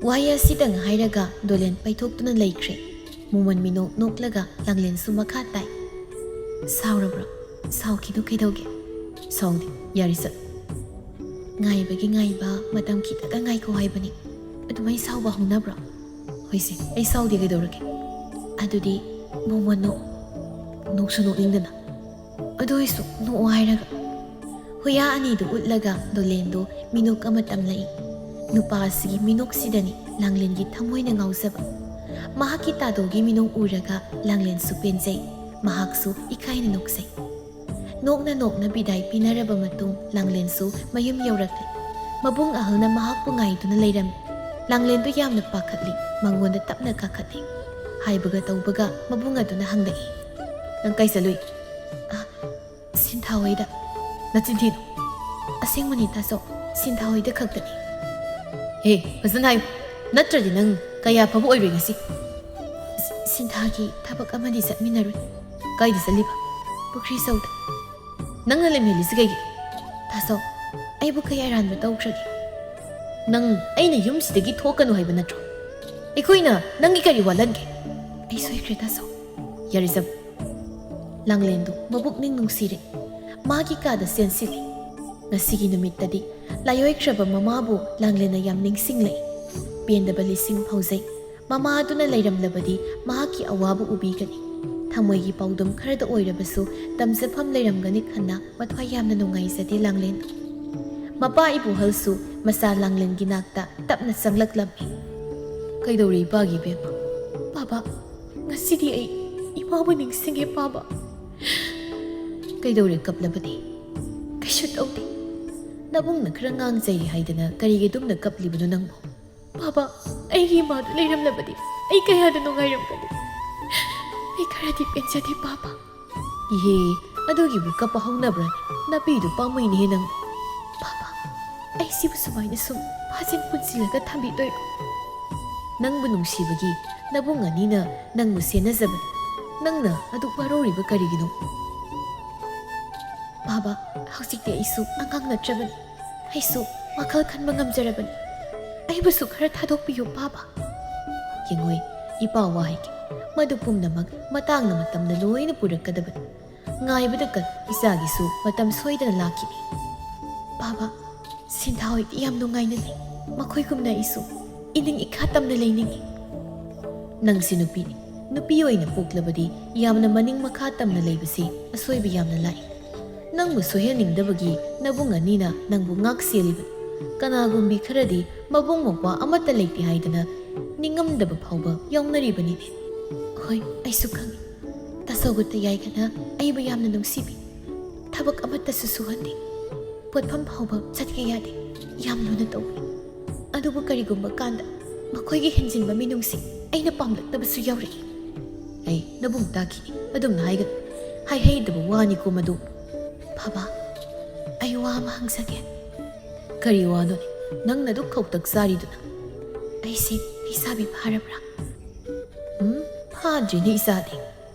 ꯋꯥꯍꯩ ꯑꯁꯤꯇꯪ ꯍꯥꯏꯔꯒ ꯗꯣꯂꯦꯟ ꯄꯩꯊꯣꯛꯇꯨꯅ ꯂꯩꯈ꯭ꯔꯦ꯫ ꯃꯣꯃꯟ ꯃꯤꯅꯣꯛ ꯅꯣꯛꯂꯒ ꯂꯥꯡꯂꯦꯟꯁꯨ ꯃꯈꯥ ꯇꯥꯏ꯫ ꯁꯥꯎꯔꯕ꯭ꯔꯣ? ꯁꯥꯎꯈꯤꯅꯨ, ꯀꯩꯗꯧꯒꯦ? ꯁꯥꯎꯗꯦ, ꯌꯥꯔꯦ, ꯆꯠꯂꯣ꯫ ꯉꯥꯏꯕꯒꯤ ꯉꯥꯏꯕ, ꯃꯇꯝ ꯈꯤꯇꯗ ꯉꯥꯏꯈꯣ ꯍꯥꯏꯕꯅꯤ꯫ ꯑꯗꯨꯃꯥꯏ ꯁꯥꯎꯕ ꯍꯧꯅꯕ꯭ꯔꯣ? ꯍꯣꯏꯁꯦ, ꯑꯩ ꯁꯥꯎꯗꯦ, ꯀꯩꯗꯧꯔꯒꯦ? ꯑꯗꯨꯗꯤ ꯃꯣꯃꯣꯟ ꯅꯣꯛꯑꯣ꯫ ꯅꯣꯛꯁꯨ ꯅꯣꯛꯅꯤꯡꯗꯅ꯫ ꯑꯗꯨ ꯑꯣꯏꯁꯨ ꯅꯣꯛꯑꯣ ꯍꯥꯏꯔꯒ꯫ ꯍꯨꯏꯌꯥ ꯑꯅꯤꯗꯨ ꯎꯠꯂꯒ ꯗꯣꯂꯦꯟꯗꯨ ꯃꯤꯅꯣꯛ ꯑꯃ ꯇꯝꯂꯛꯏ꯫ ꯅꯨꯄꯥ ꯑꯁꯤꯒꯤ ꯃꯤꯅꯣꯛꯁꯤꯗꯅꯤ ꯂꯥꯡꯂꯦꯟꯒꯤ ꯊꯃꯣꯏꯅ ꯉꯥꯎꯖꯕ꯫ ꯃꯍꯥꯛꯀꯤ ꯇꯥꯗꯣꯒꯤ ꯃꯤꯅꯣꯛ ꯎꯔꯒ ꯂꯥꯡꯂꯦꯟꯁꯨ ꯄꯦꯟꯖꯩ, ꯃꯍꯥꯛꯁꯨ ꯏꯀꯥꯏꯅ ꯅꯣꯛꯆꯩ꯫ ꯅꯣꯛꯅ ꯅꯣꯛꯅ ꯕꯤꯗꯥꯏ ꯄꯤꯅꯔꯕ ꯃꯇꯨꯡ ꯂꯥꯡꯂꯦꯟꯁꯨ ꯃꯌꯨꯝ ꯌꯧꯔꯛꯂꯦ꯫ ꯃꯕꯨꯡ ꯑꯍꯜꯅ ꯃꯍꯥꯛꯄꯨ ꯉꯥꯏꯗꯨꯅ ꯂꯩꯔꯝꯃꯤ꯫ ꯂꯥꯡꯂꯦꯟꯗꯨ ꯌꯥꯝꯅ ꯄꯥꯈꯠꯂꯤ, ꯃꯉꯣꯟꯗ ꯇꯞꯅ ꯀꯥꯈꯠꯂꯤ꯫ ꯍꯥꯏꯕꯒ ꯇꯧꯕꯒ ꯃꯕꯨꯡ ꯑꯗꯨꯅ ꯍꯪꯂꯛꯏ, "ꯅꯪ ꯀꯥꯏ ꯆꯠꯂꯨꯏ?" "ꯑ, ꯁꯤꯟꯊꯥ ꯍꯣꯏꯗ꯫" "ꯅꯆꯤꯟ ꯊꯤꯅꯨ꯫" "ꯑꯁꯦꯡꯕꯅꯤ ꯇꯥꯆꯧ, ꯁꯤꯟꯊꯥ ꯍꯣꯏꯗ ꯈꯛꯇꯅꯤ꯫" "ꯍꯦ, ꯐꯖꯅ ꯍꯥꯏꯌꯨ, ꯅꯠꯇ꯭ꯔꯗꯤ ꯅꯪ ꯀꯌꯥ ꯐꯕ ꯑꯣꯏꯔꯣꯏ ꯉꯁꯤ꯫" "ꯁꯤ-, ꯁꯤꯟꯊꯥꯒꯤ ꯊꯕꯛ ꯑꯃꯗꯤ ꯆꯠꯃꯤꯟꯅꯔꯨꯏ꯫" "ꯀꯥꯏꯗ ꯆꯠꯂꯤꯕ?" "ꯄꯨꯈ꯭ꯔꯤ ꯆꯧꯗ꯫" "ꯅꯪꯅ ꯂꯝꯍꯦꯜꯂꯤꯁꯤ ꯀꯩꯒꯤ?" "ꯇꯥꯆꯧ, ꯑꯩꯕꯨ ꯀꯩ ꯑꯔꯥꯟꯕ ꯇꯧꯈ꯭ꯔꯒꯦ?" "ꯅꯪ ꯑꯩꯅ ꯌꯨꯝꯁꯤꯗꯒꯤ ꯊꯣꯛꯀꯅꯨ ꯍꯥꯏꯕ ꯅꯠꯇ꯭ꯔꯣ? ꯑꯩꯈꯣꯏꯅ ꯅꯪꯒꯤ ꯀꯔꯤ ꯋꯥꯠꯍꯟꯒꯦ?" "ꯑꯩ ꯁꯣꯏꯈ꯭ꯔꯦ ꯇꯥꯆꯧ꯫" "ꯌꯥꯔꯦ, ꯆꯠꯂꯨ꯫" ꯂꯥꯡꯂꯦꯟꯗꯨ ꯃꯕꯨꯛꯅꯤꯡ ꯅꯨꯡꯁꯤꯔꯦ꯫ ꯃꯥꯒꯤ ꯀꯥꯗ ꯆꯦꯟꯁꯤꯜꯂꯤ꯫ ꯉꯁꯤꯒꯤ ꯅꯨꯃꯤꯠꯇꯗꯤ ꯂꯥꯏꯑꯣꯏꯈ꯭ꯔꯕ ꯃꯃꯥꯕꯨ ꯂꯥꯡꯂꯦꯟꯅ ꯌꯥꯝ ꯅꯤꯡꯁꯤꯡꯂꯛꯏ꯫ ꯄꯦꯟꯗꯕ ꯂꯤꯁꯤꯡ ꯐꯥꯎꯖꯩ꯫ ꯃꯃꯥ ꯑꯗꯨꯅ ꯂꯩꯔꯝꯂꯕꯗꯤ ꯃꯍꯥꯛꯀꯤ ꯑꯋꯥꯕ ꯎꯕꯤꯒꯅꯤ꯫ ꯊꯃꯣꯏꯒꯤ ꯄꯥꯎꯗꯝ ꯈꯔꯗ ꯑꯣꯏꯔꯕꯁꯨ ꯇꯝꯖꯐꯝ ꯂꯩꯔꯝꯒꯅꯤ ꯈꯟꯅ ꯃꯊ꯭ꯋꯥꯏ ꯌꯥꯝꯅ ꯅꯨꯡꯉꯥꯏꯖꯗꯦ ꯂꯥꯡꯂꯦꯟ꯫ ꯃꯄꯥ ꯏꯕꯣꯍꯜꯁꯨ ꯃꯆꯥ ꯂꯥꯡꯂꯦꯟꯒꯤ ꯅꯥꯛꯇ ꯇꯞꯅ ꯆꯪꯂꯛꯂꯝꯃꯤ꯫ "ꯀꯩꯗꯧꯔꯦ ꯏꯄꯥꯒꯤ ꯏꯕꯦꯝꯃ?" "ꯄꯥꯕ, ꯉꯁꯤꯗꯤ ꯑꯩ ꯏꯃꯥꯕꯨ ꯅꯤꯡꯁꯤꯡꯉꯦ ꯄꯥꯕ꯫" "ꯀꯩꯗꯧꯔꯦ ꯀꯞꯂꯕꯗꯤ?" "ꯀꯩꯁꯨ ꯇꯧꯗꯦ꯫ ꯅꯕꯨꯡꯅ ꯈꯔ ꯉꯥꯡꯖꯩ ꯍꯥꯏꯗꯅ ꯀꯔꯤꯒꯤ ꯑꯗꯨꯝꯅ ꯀꯞꯂꯤꯕꯅꯣ ꯅꯪꯕꯨ?" "ꯄꯥꯕ, ꯑꯩꯒꯤ ꯏꯃꯥꯗꯨ ꯂꯩꯔꯝꯂꯕꯗꯤ ꯑꯩ ꯀꯌꯥꯗ ꯅꯨꯡꯉꯥꯏꯔꯝꯒꯅꯤ꯫ ꯑꯩ ꯈꯔꯗꯤ ꯄꯦꯟꯖꯗꯦ ꯄꯥꯕ꯫" "ꯏꯍꯦ, ꯑꯗꯨꯒꯤꯕꯨ ꯀꯞꯄ ꯍꯧꯅꯕ꯭ꯔꯅꯦ? ꯅꯄꯤꯗꯨ ꯄꯥꯝꯃꯨꯏꯅꯦꯍꯦ ꯅꯪꯕꯨ꯫" "ꯄꯥꯕ, ꯑꯩ ꯁꯤꯕꯨ ꯁꯨꯃꯥꯏꯅ ꯁꯨꯝ ꯐꯥꯖꯤꯟ ꯄꯨꯟꯁꯤꯜꯂꯒ ꯊꯝꯕꯤꯗꯣꯏꯔꯣ?" "ꯅꯪꯕꯨ ꯅꯨꯡꯁꯤꯕꯒꯤ ꯅꯕꯨꯡ ꯑꯅꯤꯅ ꯅꯪꯕꯨ ꯁꯦꯟꯅꯖꯕꯅꯤ꯫ ꯅꯪꯅ ꯑꯗꯨꯛ ꯋꯥꯔꯧꯔꯤꯕ ꯀꯔꯤꯒꯤꯅꯣ?" "ꯄꯥꯕ, ꯍꯧꯖꯤꯛꯇꯤ ꯑꯩꯁꯨ ꯑꯉꯥꯡ ꯅꯠꯇ꯭ꯔꯕꯅꯤ꯫ ꯑꯩꯁꯨ ꯋꯥꯈꯜ ꯈꯟꯕ ꯉꯝꯖꯔꯕꯅꯤ꯫ ꯑꯩꯕꯨꯁꯨ ꯈꯔ ꯊꯥꯗꯣꯛꯄꯤꯌꯨ ꯄꯥꯕ꯫" "ꯌꯦꯡꯉꯣꯏ, ꯏꯄꯥ ꯋꯥ ꯍꯥꯏꯒꯦ꯫ ꯃꯗꯨ ꯄꯨꯝꯅꯃꯛ ꯃꯇꯥꯡꯅ ꯃꯇꯝꯅ ꯂꯣꯏꯅ ꯄꯨꯔꯛꯀꯗꯕꯅꯤ꯫ ꯉꯥꯏꯕꯗ ꯀꯟ ꯏꯆꯥꯒꯤꯁꯨ ꯃꯇꯝ ꯁꯣꯏꯗꯅ ꯂꯥꯛꯈꯤꯅꯤ꯫ ꯕꯥꯕꯥ, ꯁꯤꯟꯊꯥ ꯍꯣꯏꯗꯤ ꯌꯥꯝ ꯅꯨꯡꯉꯥꯏꯅ ꯂꯩ꯫ ꯃꯈꯣꯏꯒꯨꯝꯅ ꯑꯩꯁꯨ ꯏꯅꯤꯡ ꯏꯈꯥ ꯇꯝꯅ ꯂꯩꯅꯤꯡꯏ꯫ ꯅꯪꯁꯤ ꯅꯨꯄꯤꯅꯤ꯫ ꯅꯨꯄꯤ ꯑꯣꯏꯅ ꯄꯣꯛꯂꯕꯗꯤ ꯌꯥꯝꯅ ꯃꯅꯤꯡ ꯃꯈꯥ ꯇꯝꯅ ꯂꯩꯕꯁꯤ ꯑꯁꯣꯏꯕ ꯌꯥꯝꯅ ꯂꯥꯛꯏ꯫ ꯅꯪꯕꯨ ꯁꯣꯏꯍꯟꯅꯤꯡꯗꯕꯒꯤ ꯅꯕꯨꯡ ꯑꯅꯤꯅ ꯅꯪꯕꯨ ꯉꯥꯛ ꯁꯦꯜꯂꯤꯕꯅꯤ꯫ ꯀꯅꯥꯒꯨꯝꯕꯤ ꯈꯔꯗꯤ ꯃꯕꯨꯡ ꯃꯧꯄ꯭ꯋꯥ ꯑꯃꯠꯇ ꯂꯩꯇꯦ ꯍꯥꯏꯗꯅ ꯅꯤꯡꯉꯝꯗꯕ ꯐꯥꯎꯕ ꯌꯥꯎꯅꯔꯤꯕꯅꯤꯅꯦ꯫ ꯍꯣꯏ, ꯑꯩꯁꯨ ꯈꯪꯏ꯫ ꯇꯥꯆꯧꯒ ꯇꯌꯥꯏꯒꯅ ꯑꯩꯕꯨ ꯌꯥꯝꯅ ꯅꯨꯡꯁꯤꯕꯤ꯫ ꯊꯕꯛ ꯑꯃꯠꯇꯁꯨ ꯁꯨꯍꯟꯗꯦ꯫ ꯄꯣꯠꯐꯝ ꯐꯥꯎꯕ ꯆꯠꯀꯦ ꯌꯥꯗꯦ꯫ ꯌꯥꯝ ꯂꯨꯅ ꯇꯧꯏ꯫ ꯑꯗꯨꯕꯨ ꯀꯔꯤꯒꯨꯝꯕ ꯀꯥꯟꯗ ꯃꯈꯣꯏꯒꯤ ꯍꯦꯟꯖꯤꯟꯕ ꯃꯤꯅꯨꯡꯁꯤ ꯑꯩꯅ ꯄꯥꯝꯂꯛꯇꯕꯁꯨ ꯌꯥꯎꯔꯛꯏ꯫ ꯑꯩ ꯅꯕꯨꯡ ꯇꯥꯈꯤꯅꯤ꯫ ꯑꯗꯨꯝꯅ ꯍꯥꯏꯒꯅꯨ꯫ ꯍꯥꯏꯍꯩꯗꯕ ꯋꯥꯅꯤꯀꯣ ꯃꯗꯨ꯫ ꯕꯥꯕꯥ, ꯑꯩ ꯋꯥ ꯑꯃ ꯍꯪꯖꯒꯦ꯫ ꯀꯔꯤ ꯋꯥꯅꯣꯅꯦ? ꯅꯪꯅ ꯑꯗꯨꯛ ꯈꯧꯇꯛ ꯆꯥꯔꯤꯗꯨꯅ? ꯑꯩꯁꯦ ꯂꯩꯁꯥꯕꯤ ꯐꯥꯔꯕ꯭ꯔꯥ? ꯎꯝ, ꯐꯥꯗ꯭ꯔꯤꯅꯦ ꯏꯆꯥꯗꯤ꯫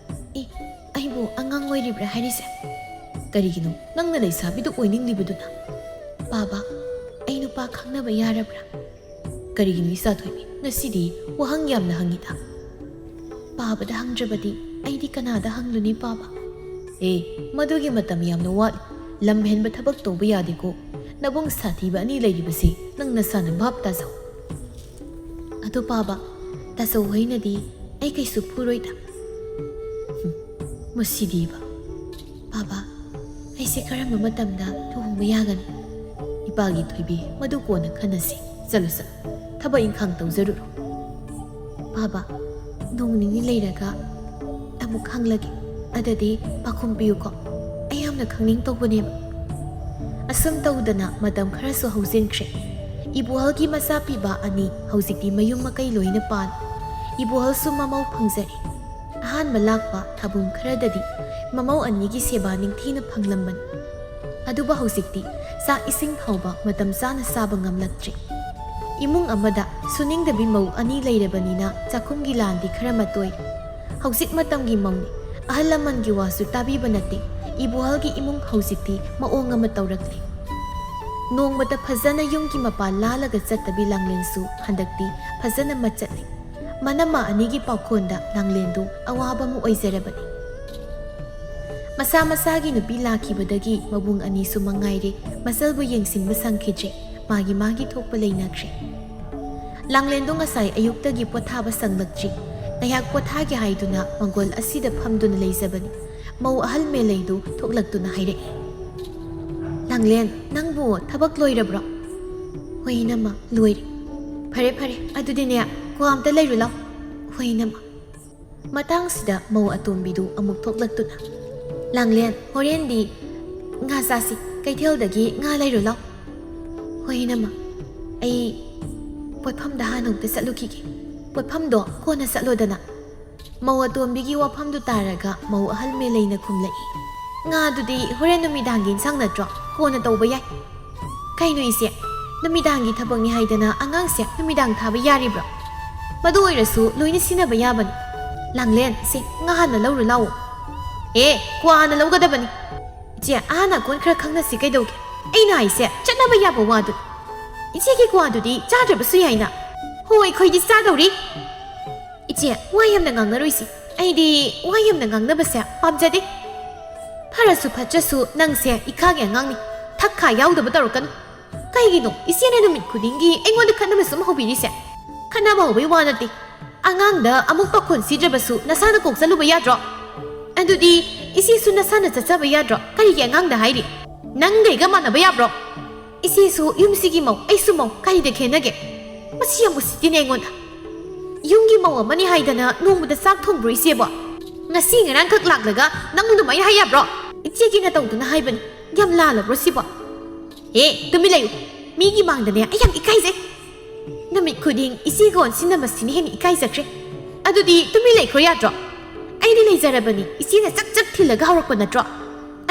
ꯑꯦ, ꯑꯩꯕꯨ ꯑꯉꯥꯡ ꯑꯣꯏꯔꯤꯕ꯭ꯔꯥ ꯍꯥꯏꯔꯤꯁꯦ? ꯀꯔꯤꯒꯤꯅꯣ ꯅꯪꯅ ꯂꯩꯁꯥꯕꯤꯗꯨ ꯑꯣꯏꯅꯤꯡꯂꯤꯕꯗꯨꯅ? ꯕꯥꯕꯥ, ꯑꯩ ꯅꯨꯄꯥ ꯈꯪꯅꯕ ꯌꯥꯔꯕ꯭ꯔꯥ? ꯀꯔꯤꯒꯤꯅꯣ ꯏꯆꯥ ꯊꯣꯏꯕꯤ, ꯉꯁꯤꯗꯤ ꯋꯥꯍꯪ ꯌꯥꯝꯅ ꯍꯪꯉꯤꯗ? ꯕꯥꯕꯥꯗ ꯍꯪꯗ꯭ꯔꯕꯗꯤ ꯑꯩꯗꯤ ꯀꯅꯥꯗ ꯍꯪꯂꯨꯅꯤ ꯕꯥꯕꯥ? ꯑꯦ, ꯃꯗꯨꯒꯤ ꯃꯇꯝ ꯌꯥꯝꯅ ꯋꯥꯠꯂꯤ꯫ ꯂꯝ ꯍꯦꯟꯕ ꯊꯕꯛ ꯇꯧꯕ ꯌꯥꯗꯦꯀꯣ꯫ ꯅꯕꯨꯡ ꯁꯥꯊꯤꯕ ꯑꯅꯤ ꯂꯩꯔꯤꯕꯁꯤ ꯅꯪ ꯅꯁꯥꯅ ꯚꯥꯞ ꯇꯥꯖꯧ꯫ ꯑꯗꯣ ꯕꯥꯕꯥ, ꯇꯥꯆꯧ ꯍꯣꯏꯅꯗꯤ ꯑꯩ ꯀꯩꯁꯨ ꯐꯨꯔꯣꯏꯗ? ꯍꯨꯝ, ꯃꯁꯤꯗꯤꯕ꯫ ꯕꯥꯕꯥ, ꯑꯩꯁꯦ ꯀꯔꯝꯕ ꯃꯇꯝꯗ ꯂꯨꯍꯣꯡꯕ ꯌꯥꯒꯅꯤ? ꯏꯄꯥꯒꯤ ꯊꯣꯏꯕꯤ, ꯃꯗꯨ ꯀꯣꯟꯅ ꯈꯟꯅꯁꯤ꯫ ꯆꯠꯂꯨ, ꯆꯠꯂꯨ꯫ ꯊꯕꯛ ꯏꯪꯈꯥꯡ ꯇꯧꯖꯔꯨꯔꯣ꯫ ꯕꯥꯕꯥ, ꯅꯣꯡ ꯅꯤꯅꯤ ꯂꯩꯔꯒ ꯑꯃꯨꯛ ꯍꯪꯂꯒꯦ꯫ ꯑꯗꯨꯗꯤ ꯄꯥꯎꯈꯨꯝ ꯄꯤꯌꯨꯀꯣ꯫ ꯑꯩ ꯌꯥꯝꯅ ꯈꯪꯅꯤꯡ ꯇꯧꯕꯅꯦꯕ꯫ ꯑꯁꯨꯝ ꯇꯧꯗꯅ ꯃꯇꯝ ꯈꯔꯁꯨ ꯍꯧꯖꯤꯟꯈ꯭ꯔꯦ꯫ ꯏꯕꯣꯍꯜꯒꯤ ꯃꯆꯥ ꯄꯤꯕ ꯑꯅꯤ ꯍꯧꯖꯤꯛꯇꯤ ꯃꯌꯨꯝ ꯃꯀꯩ ꯂꯣꯏꯅ ꯄꯥꯜꯂꯦ꯫ ꯏꯕꯣꯍꯜꯁꯨ ꯃꯃꯧ ꯐꯪꯖꯔꯦ꯫ ꯑꯍꯥꯟꯕ ꯂꯥꯛꯄ ꯊꯥꯕꯨꯝ ꯈꯔꯗꯗꯤ ꯃꯃꯧ ꯑꯅꯤꯒꯤ ꯁꯦꯕꯥ ꯅꯤꯡꯊꯤꯅ ꯐꯪꯂꯝꯕꯅꯤ꯫ ꯑꯗꯨꯕꯨ ꯍꯧꯖꯤꯛꯇꯤ ꯆꯥꯛ ꯏꯁꯤꯡ ꯐꯥꯎꯕ ꯃꯇꯝ ꯆꯥꯅ ꯆꯥꯕ ꯉꯝꯂꯛꯇ꯭ꯔꯦ꯫ ꯏꯃꯨꯡ ꯑꯃꯗ ꯁꯨꯅꯤꯡꯗꯕꯤ ꯃꯧ ꯑꯅꯤ ꯂꯩꯔꯕꯅꯤꯅ ꯆꯥꯛꯈꯨꯝꯒꯤ ꯂꯥꯟꯗꯤ ꯈꯔ ꯃꯇꯣꯏ꯫ ꯍꯧꯖꯤꯛ ꯃꯇꯝꯒꯤ ꯃꯧꯅꯤ, ꯑꯍꯜ ꯂꯃꯟꯒꯤ ꯋꯥꯁꯨ ꯇꯥꯕꯤꯕ ꯅꯠꯇꯦ꯫ ꯏꯕꯣꯍꯜꯒꯤ ꯏꯃꯨꯡ ꯍꯧꯖꯤꯛꯇꯤ ꯃꯑꯣꯡ ꯑꯃ ꯇꯧꯔꯛꯂꯦ꯫ ꯅꯣꯡꯃꯇ ꯐꯖꯅ ꯌꯨꯝꯒꯤ ꯃꯄꯥꯟ ꯂꯥꯜꯂꯒ ꯆꯠꯇꯕꯤ ꯂꯥꯡꯂꯦꯟꯁꯨ ꯍꯟꯗꯛꯇꯤ ꯐꯖꯅ ꯃꯆꯠꯂꯦ꯫ ꯃꯅꯝꯃ ꯑꯅꯤꯒꯤ ꯄꯥꯎꯈꯣꯟꯗ ꯂꯥꯡꯂꯦꯟꯗꯨ ꯑꯋꯥꯕ ꯑꯃ ꯑꯣꯏꯖꯔꯕꯅꯤ꯫ ꯃꯁꯥ ꯃꯁꯥꯒꯤ ꯅꯨꯄꯤ ꯂꯥꯛꯈꯤꯕꯗꯒꯤ ꯃꯕꯨꯡ ꯑꯅꯤꯁꯨ ꯃꯉꯥꯏꯔꯦ ꯃꯆꯜꯕꯨ ꯌꯦꯡꯁꯤꯟꯕ ꯁꯪꯈꯤꯗ꯭ꯔꯦ꯫ ꯃꯥꯒꯤ ꯃꯥꯒꯤ ꯊꯣꯛꯄ ꯂꯩꯅꯈ꯭ꯔꯦ꯫ ꯂꯥꯡꯂꯦꯟꯗꯣ ꯉꯁꯥꯏ ꯑꯌꯨꯛꯇꯒꯤ ꯄꯣꯊꯥꯕ ꯁꯪꯂꯛꯇ꯭ꯔꯤ꯫ ꯉꯥꯏꯍꯥꯛ ꯄꯣꯊꯥꯒꯦ ꯍꯥꯏꯗꯨꯅ ꯃꯪꯒꯣꯜ ꯑꯁꯤꯗ ꯐꯝꯗꯨꯅ ꯂꯩꯖꯕꯅꯤ꯫ ꯃꯧ ꯑꯍꯜ ꯃꯦꯂꯩꯗꯨ ꯊꯣꯛꯂꯛꯇꯨꯅ ꯍꯥꯏꯔꯛꯏ, "ꯂꯥꯡꯂꯦꯟ, ꯅꯪꯕꯨ ꯊꯕꯛ ꯂꯣꯏꯔꯕ꯭ꯔꯣ?" "ꯍꯣꯏ ꯏꯅꯝꯃ, ꯂꯣꯏꯔꯦ꯫" "ꯐꯔꯦ ꯐꯔꯦ, ꯑꯗꯨꯗꯤꯅꯦ, ꯀꯣ ꯑꯝꯇ ꯂꯩꯔꯨ ꯂꯥꯎ꯫" "ꯍꯣꯏ ꯏꯅꯝꯃ꯫" ꯃꯇꯥꯡꯁꯤꯗ ꯃꯧ ꯑꯇꯣꯝꯕꯤꯗꯨ ꯑꯃꯨꯛ ꯊꯣꯛꯂꯛꯇꯨꯅ, "ꯂꯥꯡꯂꯦꯟ, ꯍꯣꯔꯦꯟꯗꯤ ꯉꯥ ꯆꯥꯁꯤ, ꯀꯩꯊꯦꯜꯗꯒꯤ ꯉꯥ ꯂꯩꯔꯨ ꯂꯥꯎ꯫" "ꯍꯣꯏ ꯏꯅꯝꯃ, ꯑꯩ ꯄꯣꯠꯐꯝꯗ ꯍꯥꯟꯅ ꯑꯃꯨꯛꯇ ꯆꯠꯂꯨꯈꯤꯒꯦ꯫" "ꯄꯣꯠꯐꯝꯗꯣ ꯀꯣꯟꯅ ꯆꯠꯂꯣꯗꯅ꯫" ꯃꯧ ꯑꯇꯣꯝꯕꯤꯒꯤ ꯋꯥꯐꯝꯗꯨ ꯇꯥꯔꯒ ꯃꯧ ꯑꯍꯜ ꯃꯦꯂꯩꯅ ꯈꯨꯝꯂꯛꯏ, "ꯉꯥꯗꯨꯗꯤ ꯍꯣꯔꯦꯟ ꯅꯨꯃꯤꯗꯥꯡꯒꯤ ꯏꯟꯁꯥꯡ ꯅꯠꯇ꯭ꯔꯣ? ꯀꯣꯟꯅ ꯇꯧꯕ ꯌꯥꯏ꯫" "ꯀꯩꯅꯣ ꯏꯆꯦ, ꯅꯨꯃꯤꯗꯥꯡꯒꯤ ꯊꯕꯛꯅꯤ ꯍꯥꯏꯗꯅ ꯑꯉꯥꯡꯁꯦ ꯅꯨꯃꯤꯗꯥꯡ ꯊꯥꯕ ꯌꯥꯔꯤꯕ꯭ꯔꯣ? ꯃꯗꯨ ꯑꯣꯏꯔꯁꯨ ꯂꯣꯏꯅ ꯁꯤꯟꯅꯕ ꯌꯥꯕꯅꯤ꯫ ꯂꯥꯡꯂꯦꯟ, ꯁꯦ, ꯉꯥ ꯍꯥꯟꯅ ꯂꯧꯔꯨ ꯂꯥꯛꯑꯣ꯫" "ꯑꯦ, ꯀ꯭ꯋꯥ ꯍꯥꯟꯅ ꯂꯧꯒꯗꯕꯅꯤ꯫" "ꯏꯆꯦ, ꯑꯍꯥꯟ ꯑꯀꯣꯟ ꯈꯔ ꯈꯪꯅꯁꯤ ꯀꯩꯗꯧꯒꯦ? ꯑꯩꯅ ꯍꯥꯏꯁꯦ ꯆꯠꯅꯕ ꯌꯥꯕ ꯋꯥꯗꯨ꯫ ꯏꯆꯦꯒꯤ ꯀ꯭ꯋꯥꯗꯨꯗꯤ ꯆꯥꯗ꯭ꯔꯕꯁꯨ ꯌꯥꯏꯅ꯫" "ꯍꯣ, ꯑꯩꯈꯣꯏꯗꯤ ꯆꯥꯗꯧꯔꯤ꯫" "ꯏꯆꯦ, ꯋꯥ ꯌꯥꯝꯅ ꯉꯥꯡꯅꯔꯣꯏꯁꯤ꯫ ꯑꯩꯗꯤ ꯋꯥ ꯌꯥꯝꯅ ꯉꯥꯡꯅꯕꯁꯦ ꯄꯥꯝꯖꯗꯦ꯫ ꯐꯔꯁꯨ ꯐꯠꯇ꯭ꯔꯁꯨ ꯅꯪꯁꯦ ꯏꯈꯥꯒꯤ ꯑꯉꯥꯡꯅꯤ꯫ ꯊꯛ ꯈꯥ ꯌꯥꯎꯗꯕ ꯇꯧꯔꯛꯀꯅꯨ꯫ ꯀꯩꯒꯤꯅꯣ ꯏꯆꯦꯅ ꯅꯨꯃꯤꯠ ꯈꯨꯗꯤꯡꯒꯤ ꯑꯩꯉꯣꯟꯗ ꯈꯠꯅꯕ ꯁꯨꯝ ꯍꯧꯕꯤꯔꯤꯁꯦ?" "ꯈꯠꯅꯕ ꯍꯧꯕꯩ ꯋꯥ ꯅꯠꯇꯦ꯫ ꯑꯉꯥꯡꯗ ꯑꯃꯨꯛ ꯄꯥꯈꯣꯟ ꯁꯤꯗ꯭ꯔꯕꯁꯨ ꯅꯁꯥꯅ ꯀꯣꯛ ꯆꯠꯂꯨꯕ ꯌꯥꯗ꯭ꯔꯣ? ꯑꯗꯨꯗꯤ ꯏꯆꯦꯁꯨ ꯅꯁꯥꯅ ꯆꯠꯆꯕ ꯌꯥꯗ꯭ꯔꯣ? ꯀꯔꯤꯒꯤ ꯑꯉꯥꯡꯗ ꯍꯥꯏꯔꯤ? ꯅꯪꯒ ꯑꯩꯒ ꯃꯥꯟꯅꯕ ꯌꯥꯕ꯭ꯔꯣ? ꯏꯆꯦꯁꯨ ꯌꯨꯝꯁꯤꯒꯤ ꯃꯧ, ꯑꯩꯁꯨ ꯃꯧ, ꯀꯔꯤꯗ ꯈꯦꯠꯅꯒꯦ? ꯃꯁꯤ ꯌꯥꯝ ꯎꯁꯤꯠꯇꯦꯅꯦ ꯑꯩꯉꯣꯟꯗ꯫ ꯌꯨꯝꯒꯤ ꯃꯧ ꯑꯃꯅꯤ ꯍꯥꯏꯗꯅ ꯅꯣꯡꯃꯗ ꯆꯥꯛ ꯊꯣꯡꯕ꯭ꯔꯣ ꯏꯆꯦꯕꯣ? ꯉꯁꯤ ꯉꯔꯥꯡꯈꯛ ꯂꯥꯛꯂꯒ ꯅꯪ ꯑꯗꯨꯃꯥꯏꯅ ꯍꯥꯏ ꯌꯥꯕ꯭ꯔꯣ? ꯏꯆꯦꯒꯤ ꯅꯇꯧꯗꯨꯅ ꯍꯥꯏꯕꯅꯤ꯫ ꯌꯥꯝ ꯂꯥꯜꯂꯕ꯭ꯔꯣ ꯁꯤꯕꯣ?" "ꯑꯦ, ꯇꯨꯃꯤꯟ ꯂꯩꯌꯨ꯫ ꯃꯤꯒꯤ ꯃꯥꯡꯗꯅꯦ ꯑꯩ ꯌꯥꯝ ꯏꯀꯥꯏꯖꯩ꯫ ꯅꯨꯃꯤꯠ ꯈꯨꯗꯤꯡ ꯏꯆꯦꯒ ꯑꯣꯟꯁꯤꯟꯅꯕꯁꯤꯅ ꯍꯦꯟꯅ ꯏꯀꯥꯏꯖꯈ꯭ꯔꯦ꯫ ꯑꯗꯨꯗꯤ ꯇꯨꯃꯤꯟ ꯂꯩꯈ꯭ꯔꯣ ꯌꯥꯗ꯭ꯔꯣ? ꯑꯩꯗꯤ ꯂꯩꯖꯔꯕꯅꯤ, ꯏꯆꯦꯅ ꯆꯛ ꯆꯛ ꯊꯤꯜꯂꯒ ꯍꯧꯔꯛꯄ ꯅꯠꯇ꯭ꯔꯣ?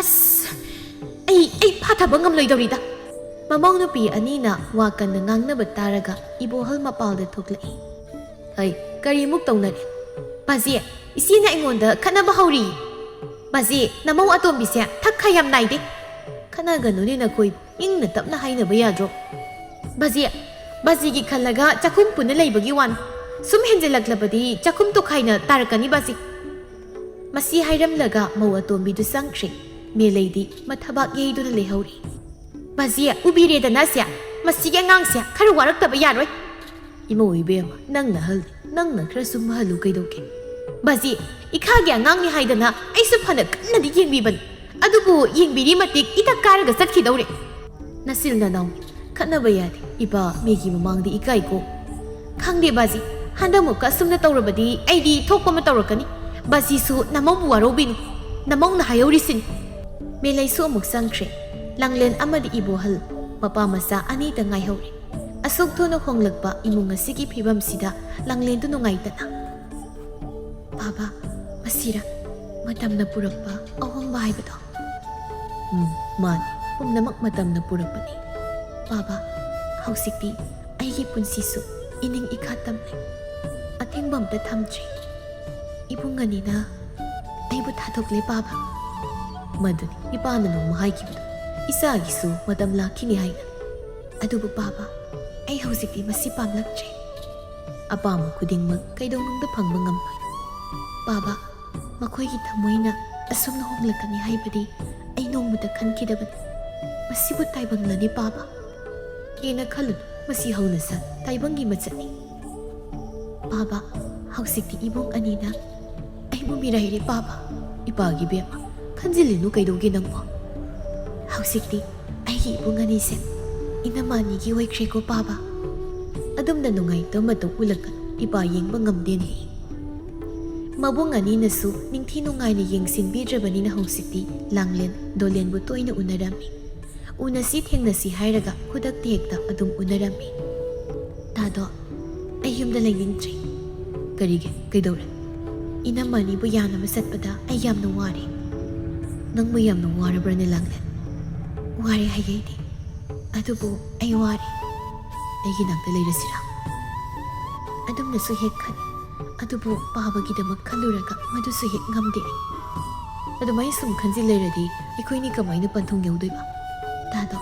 ꯑꯁ, ꯑꯩ, ꯑꯩ ꯐꯥꯊꯕ ꯉꯝꯂꯣꯏꯗꯧꯔꯤꯗ꯫" ꯃꯃꯧ ꯅꯨꯄꯤ ꯑꯅꯤꯅ ꯋꯥ ꯀꯟꯅ ꯉꯥꯡꯅꯕ ꯇꯥꯔꯒ ꯏꯕꯣꯍꯜ ꯃꯄꯥꯜꯗ ꯊꯣꯛꯂꯛꯏ꯫ "ꯍꯩ, ꯀꯔꯤꯃꯨꯛ ꯇꯧꯅꯔꯦ? ꯕꯥꯖꯤ, ꯏꯆꯦꯅ ꯑꯩꯉꯣꯟꯗ ꯈꯠꯅꯕ ꯍꯧꯔꯤ꯫ ꯕꯥꯖꯤ, ꯅꯃꯧ ꯑꯇꯣꯝꯕꯤꯁꯦ ꯊꯛ ꯈꯥ ꯌꯥꯝ ꯅꯥꯏꯗꯦ꯫ ꯈꯠꯅꯒꯅꯨꯅꯦ ꯅꯈꯣꯏꯕꯨ, ꯏꯪꯅ ꯇꯞꯅ ꯍꯥꯏꯅꯕ ꯌꯥꯗ꯭ꯔꯣ? ꯕꯥꯖꯤ, ꯕꯥꯖꯤꯒꯤ ꯈꯜꯂꯒ ꯆꯥꯛꯈꯨꯝ ꯄꯨꯟꯅ ꯂꯩꯕꯒꯤ ꯋꯥꯅꯤ꯫ ꯁꯨꯝ ꯍꯦꯟꯖꯤꯜꯂꯛꯂꯕꯗꯤ ꯆꯥꯛꯈꯨꯝ ꯇꯣꯈꯥꯏꯅ ꯇꯥꯔꯛꯀꯅꯤ ꯕꯥꯖꯤ꯫" ꯃꯁꯤ ꯍꯥꯏꯔꯝꯂꯒ ꯃꯧ ꯑꯇꯣꯝꯕꯤꯗꯨ ꯆꯪꯈ꯭ꯔꯦ꯫ ꯃꯦꯂꯩꯗꯤ ꯃꯊꯕꯥꯛ ꯌꯩꯗꯨꯅ ꯂꯩꯍꯧꯔꯤ꯫ "ꯕꯥꯖꯤ, ꯎꯕꯤꯔꯦꯗꯅ ꯁꯦ, ꯃꯁꯤꯒꯤ ꯑꯉꯥꯡꯁꯦ ꯈꯔ ꯋꯥꯔꯛꯇꯕ ꯌꯥꯔꯣꯏ꯫" "ꯏꯃꯧ ꯏꯕꯦꯝꯃ, ꯅꯪꯅ ꯍꯜꯂꯤ, ꯅꯪꯅ ꯈꯔ ꯁꯨꯝ ꯍꯜꯂꯨ ꯀꯩꯗꯧꯒꯦ?" "ꯕꯥꯖꯤ, ꯏꯈꯥꯒꯤ ꯑꯉꯥꯡꯅꯤ ꯍꯥꯏꯗꯅ ꯑꯩꯁꯨ ꯐꯅ ꯀꯟꯅꯗꯤ ꯌꯦꯡꯕꯤꯕꯅꯤ, ꯑꯗꯨꯕꯨ ꯌꯦꯡꯕꯤꯔꯤ ꯃꯇꯤꯛ ꯏꯊꯛ ꯀꯥꯔꯒ ꯆꯠꯈꯤꯗꯧꯔꯦ꯫" "ꯅꯆꯤꯜ ꯅꯅꯥꯎ ꯈꯠꯅꯕ ꯌꯥꯗꯦ, ꯏꯄꯥ ꯃꯤꯒꯤ ꯃꯃꯥꯡꯗ ꯏꯀꯥꯏꯀꯣ꯫" "ꯈꯪꯗꯦ ꯕꯥꯖꯤ, ꯍꯟꯗꯛꯃꯨꯛꯀ ꯑꯁꯨꯝꯅ ꯇꯧꯔꯕꯗꯤ ꯑꯩꯗꯤ ꯊꯣꯛꯄ ꯑꯃ ꯇꯧꯔꯛꯀꯅꯤ꯫ ꯕꯥꯖꯤꯁꯨ ꯅꯃꯧꯕꯨ ꯋꯥꯔꯧꯕꯤꯅꯨ, ꯅꯃꯧꯅ ꯍꯥꯏꯍꯧꯔꯤꯁꯤꯅꯤ꯫" ꯃꯦꯂꯩꯁꯨ ꯑꯃꯨꯛ ꯆꯪꯈ꯭ꯔꯦ꯫ ꯂꯥꯡꯂꯦꯟ ꯑꯃꯗꯤ ꯏꯕꯣꯍꯜ, ꯃꯄꯥ ꯃꯆꯥ ꯑꯅꯤꯇ ꯉꯥꯏꯍꯧꯔꯦ꯫ ꯑꯁꯨꯛ ꯊꯨꯅ ꯍꯣꯡꯂꯛꯄ ꯏꯃꯨꯡ ꯑꯁꯤꯒꯤ ꯐꯤꯕꯝꯁꯤꯗ ꯂꯥꯡꯂꯦꯟꯗꯨ ꯅꯨꯡꯉꯥꯏꯇꯅ, "ꯄꯥꯕ, ꯃꯁꯤꯔ ꯃꯇꯝꯅ ꯄꯨꯔꯛꯄ ꯑꯍꯣꯡꯕ ꯍꯥꯏꯕꯗꯣ?" "ꯎꯝ, ꯃꯥꯅꯤ, ꯄꯨꯝꯅꯃꯛ ꯃꯇꯝꯅ ꯄꯨꯔꯛꯄꯅꯤ꯫ ꯄꯥꯕ, ꯍꯧꯖꯤꯛꯇꯤ ꯑꯩꯒꯤ ꯄꯨꯟꯁꯤꯁꯨ ꯏꯅꯤꯡ ꯏꯈꯥ ꯇꯝꯂꯦ꯫ ꯑꯊꯤꯡꯕ ꯑꯝꯇ ꯊꯝꯗ꯭ꯔꯦ꯫ ꯏꯕꯨꯡ ꯑꯅꯤꯅ ꯑꯩꯕꯨ ꯊꯥꯗꯣꯛꯂꯦ ꯄꯥꯕ꯫" "ꯃꯗꯨꯅꯤ ꯏꯄꯥꯅ ꯅꯣꯡꯃ ꯍꯥꯏꯈꯤꯕꯗꯣ, ꯏꯆꯥꯒꯤꯁꯨ ꯃꯇꯝ ꯂꯥꯛꯈꯤꯅꯤ ꯍꯥꯏꯅ꯫ ꯑꯗꯨꯕꯨ ꯄꯥꯕ, ꯑꯩ ꯍꯧꯖꯤꯛꯇꯤ ꯃꯁꯤ ꯄꯥꯝꯂꯛꯇ꯭ꯔꯦ꯫ ꯑꯄꯥꯝꯕ ꯈꯨꯗꯤꯡꯃꯛ ꯀꯩꯗꯧꯅꯨꯡꯗ ꯐꯪꯕ ꯉꯝꯂꯣꯏ꯫ ꯄꯥꯕ, ꯃꯈꯣꯏꯒꯤ ꯊꯃꯣꯏꯅ ꯑꯁꯨꯝꯅ ꯍꯣꯡꯂꯛꯀꯅꯤ ꯍꯥꯏꯕꯗꯤ ꯑꯩ ꯅꯣꯡꯃꯇ ꯈꯟꯈꯤꯗꯕꯅꯤ꯫ ꯃꯁꯤꯕꯨ ꯇꯥꯏꯕꯪꯂꯅꯤ ꯄꯥꯕ꯫" "ꯍꯦꯟꯅ ꯈꯜꯂꯨꯅꯨ, ꯃꯁꯤ ꯍꯧꯅꯁꯥ ꯇꯥꯏꯕꯪꯒꯤ ꯃꯆꯠꯅꯤ꯫" "ꯄꯥꯕ, ꯍꯧꯖꯤꯛꯇꯤ ꯏꯕꯨꯡ ꯑꯅꯤꯅ ꯑꯩꯕꯨ ꯃꯤꯔꯥꯏꯔꯦ ꯄꯥꯕ꯫" "ꯏꯄꯥꯒꯤ ꯕꯦꯝꯃ, ꯈꯟꯖꯤꯜꯂꯤꯅꯨ ꯀꯩꯗꯧꯒꯦ ꯅꯪꯕꯣ? ꯍꯧꯖꯤꯛꯇꯤ ꯑꯩꯒꯤ ꯏꯕꯨꯡ ꯑꯅꯤꯁꯦ ꯏꯅꯝꯃ ꯑꯅꯤꯒꯤ ꯑꯣꯏꯈ꯭ꯔꯦꯀꯣ ꯄꯥꯕ꯫" ꯑꯗꯨꯝꯅ ꯅꯨꯡꯉꯥꯏꯇꯕ ꯃꯇꯧ ꯎꯠꯂꯛꯀꯅꯨ, ꯏꯄꯥ ꯌꯦꯡꯕ ꯉꯝꯗꯦꯅꯦ꯫ ꯃꯕꯨꯡ ꯑꯅꯤꯅꯁꯨ ꯅꯤꯡꯊꯤ ꯅꯨꯡꯉꯥꯏꯅ ꯌꯦꯡꯁꯤꯟꯕꯤꯗ꯭ꯔꯕꯅꯤꯅ ꯍꯧꯖꯤꯛꯇꯤ ꯂꯥꯡꯂꯦꯟ ꯗꯣꯂꯦꯟꯕꯨ ꯇꯣꯏꯅ ꯎꯅꯔꯝꯃꯤ꯫ ꯎꯅꯁꯤ ꯊꯦꯡꯅꯁꯤ ꯍꯥꯏꯔꯒ ꯈꯨꯗꯛꯇ ꯍꯦꯛꯇ ꯑꯗꯨꯝ ꯎꯅꯔꯝꯃꯤ꯫ "ꯇꯥꯗꯣ, ꯑꯩ ꯌꯨꯝꯗ ꯂꯩꯅꯤꯡꯗ꯭ꯔꯦ꯫" "ꯀꯔꯤꯒꯤ? ꯀꯩꯗꯧꯔꯦ?" "ꯏꯅꯝꯃ ꯑꯅꯤꯕꯨ ꯌꯥꯅꯕ ꯆꯠꯄꯗ ꯑꯩ ꯌꯥꯝꯅ ꯋꯥꯔꯦ꯫" "ꯅꯪꯕꯨ ꯌꯥꯝꯅ ꯋꯥꯔꯕ꯭ꯔꯅꯦ ꯂꯥꯡꯂꯦꯟ?" "ꯋꯥꯔꯦ ꯍꯥꯏꯒꯦꯗꯤ, ꯑꯗꯨꯕꯨ ꯑꯩ ꯋꯥꯔꯦ꯫" "ꯑꯩꯒꯤ ꯅꯥꯛꯇ ꯂꯩꯔꯁꯤꯔꯥ?" ꯑꯗꯨꯝꯅꯁꯨ ꯍꯦꯛ ꯈꯜꯂꯤ꯫ ꯑꯗꯨꯕꯨ ꯄꯥꯕꯒꯤꯗꯃꯛ ꯈꯜꯂꯨꯔꯒ ꯃꯗꯨꯁꯨ ꯍꯦꯛ ꯉꯝꯗꯦ꯫ "ꯑꯗꯨꯃꯥꯏꯅ ꯁꯨꯝ ꯈꯟꯖꯤꯜ ꯂꯩꯔꯗꯤ ꯑꯩꯈꯣꯏꯅꯤ ꯀꯃꯥꯏꯅ ꯄꯟꯊꯨꯡ ꯌꯧꯗꯣꯏꯕ?" "ꯇꯥꯗꯣ,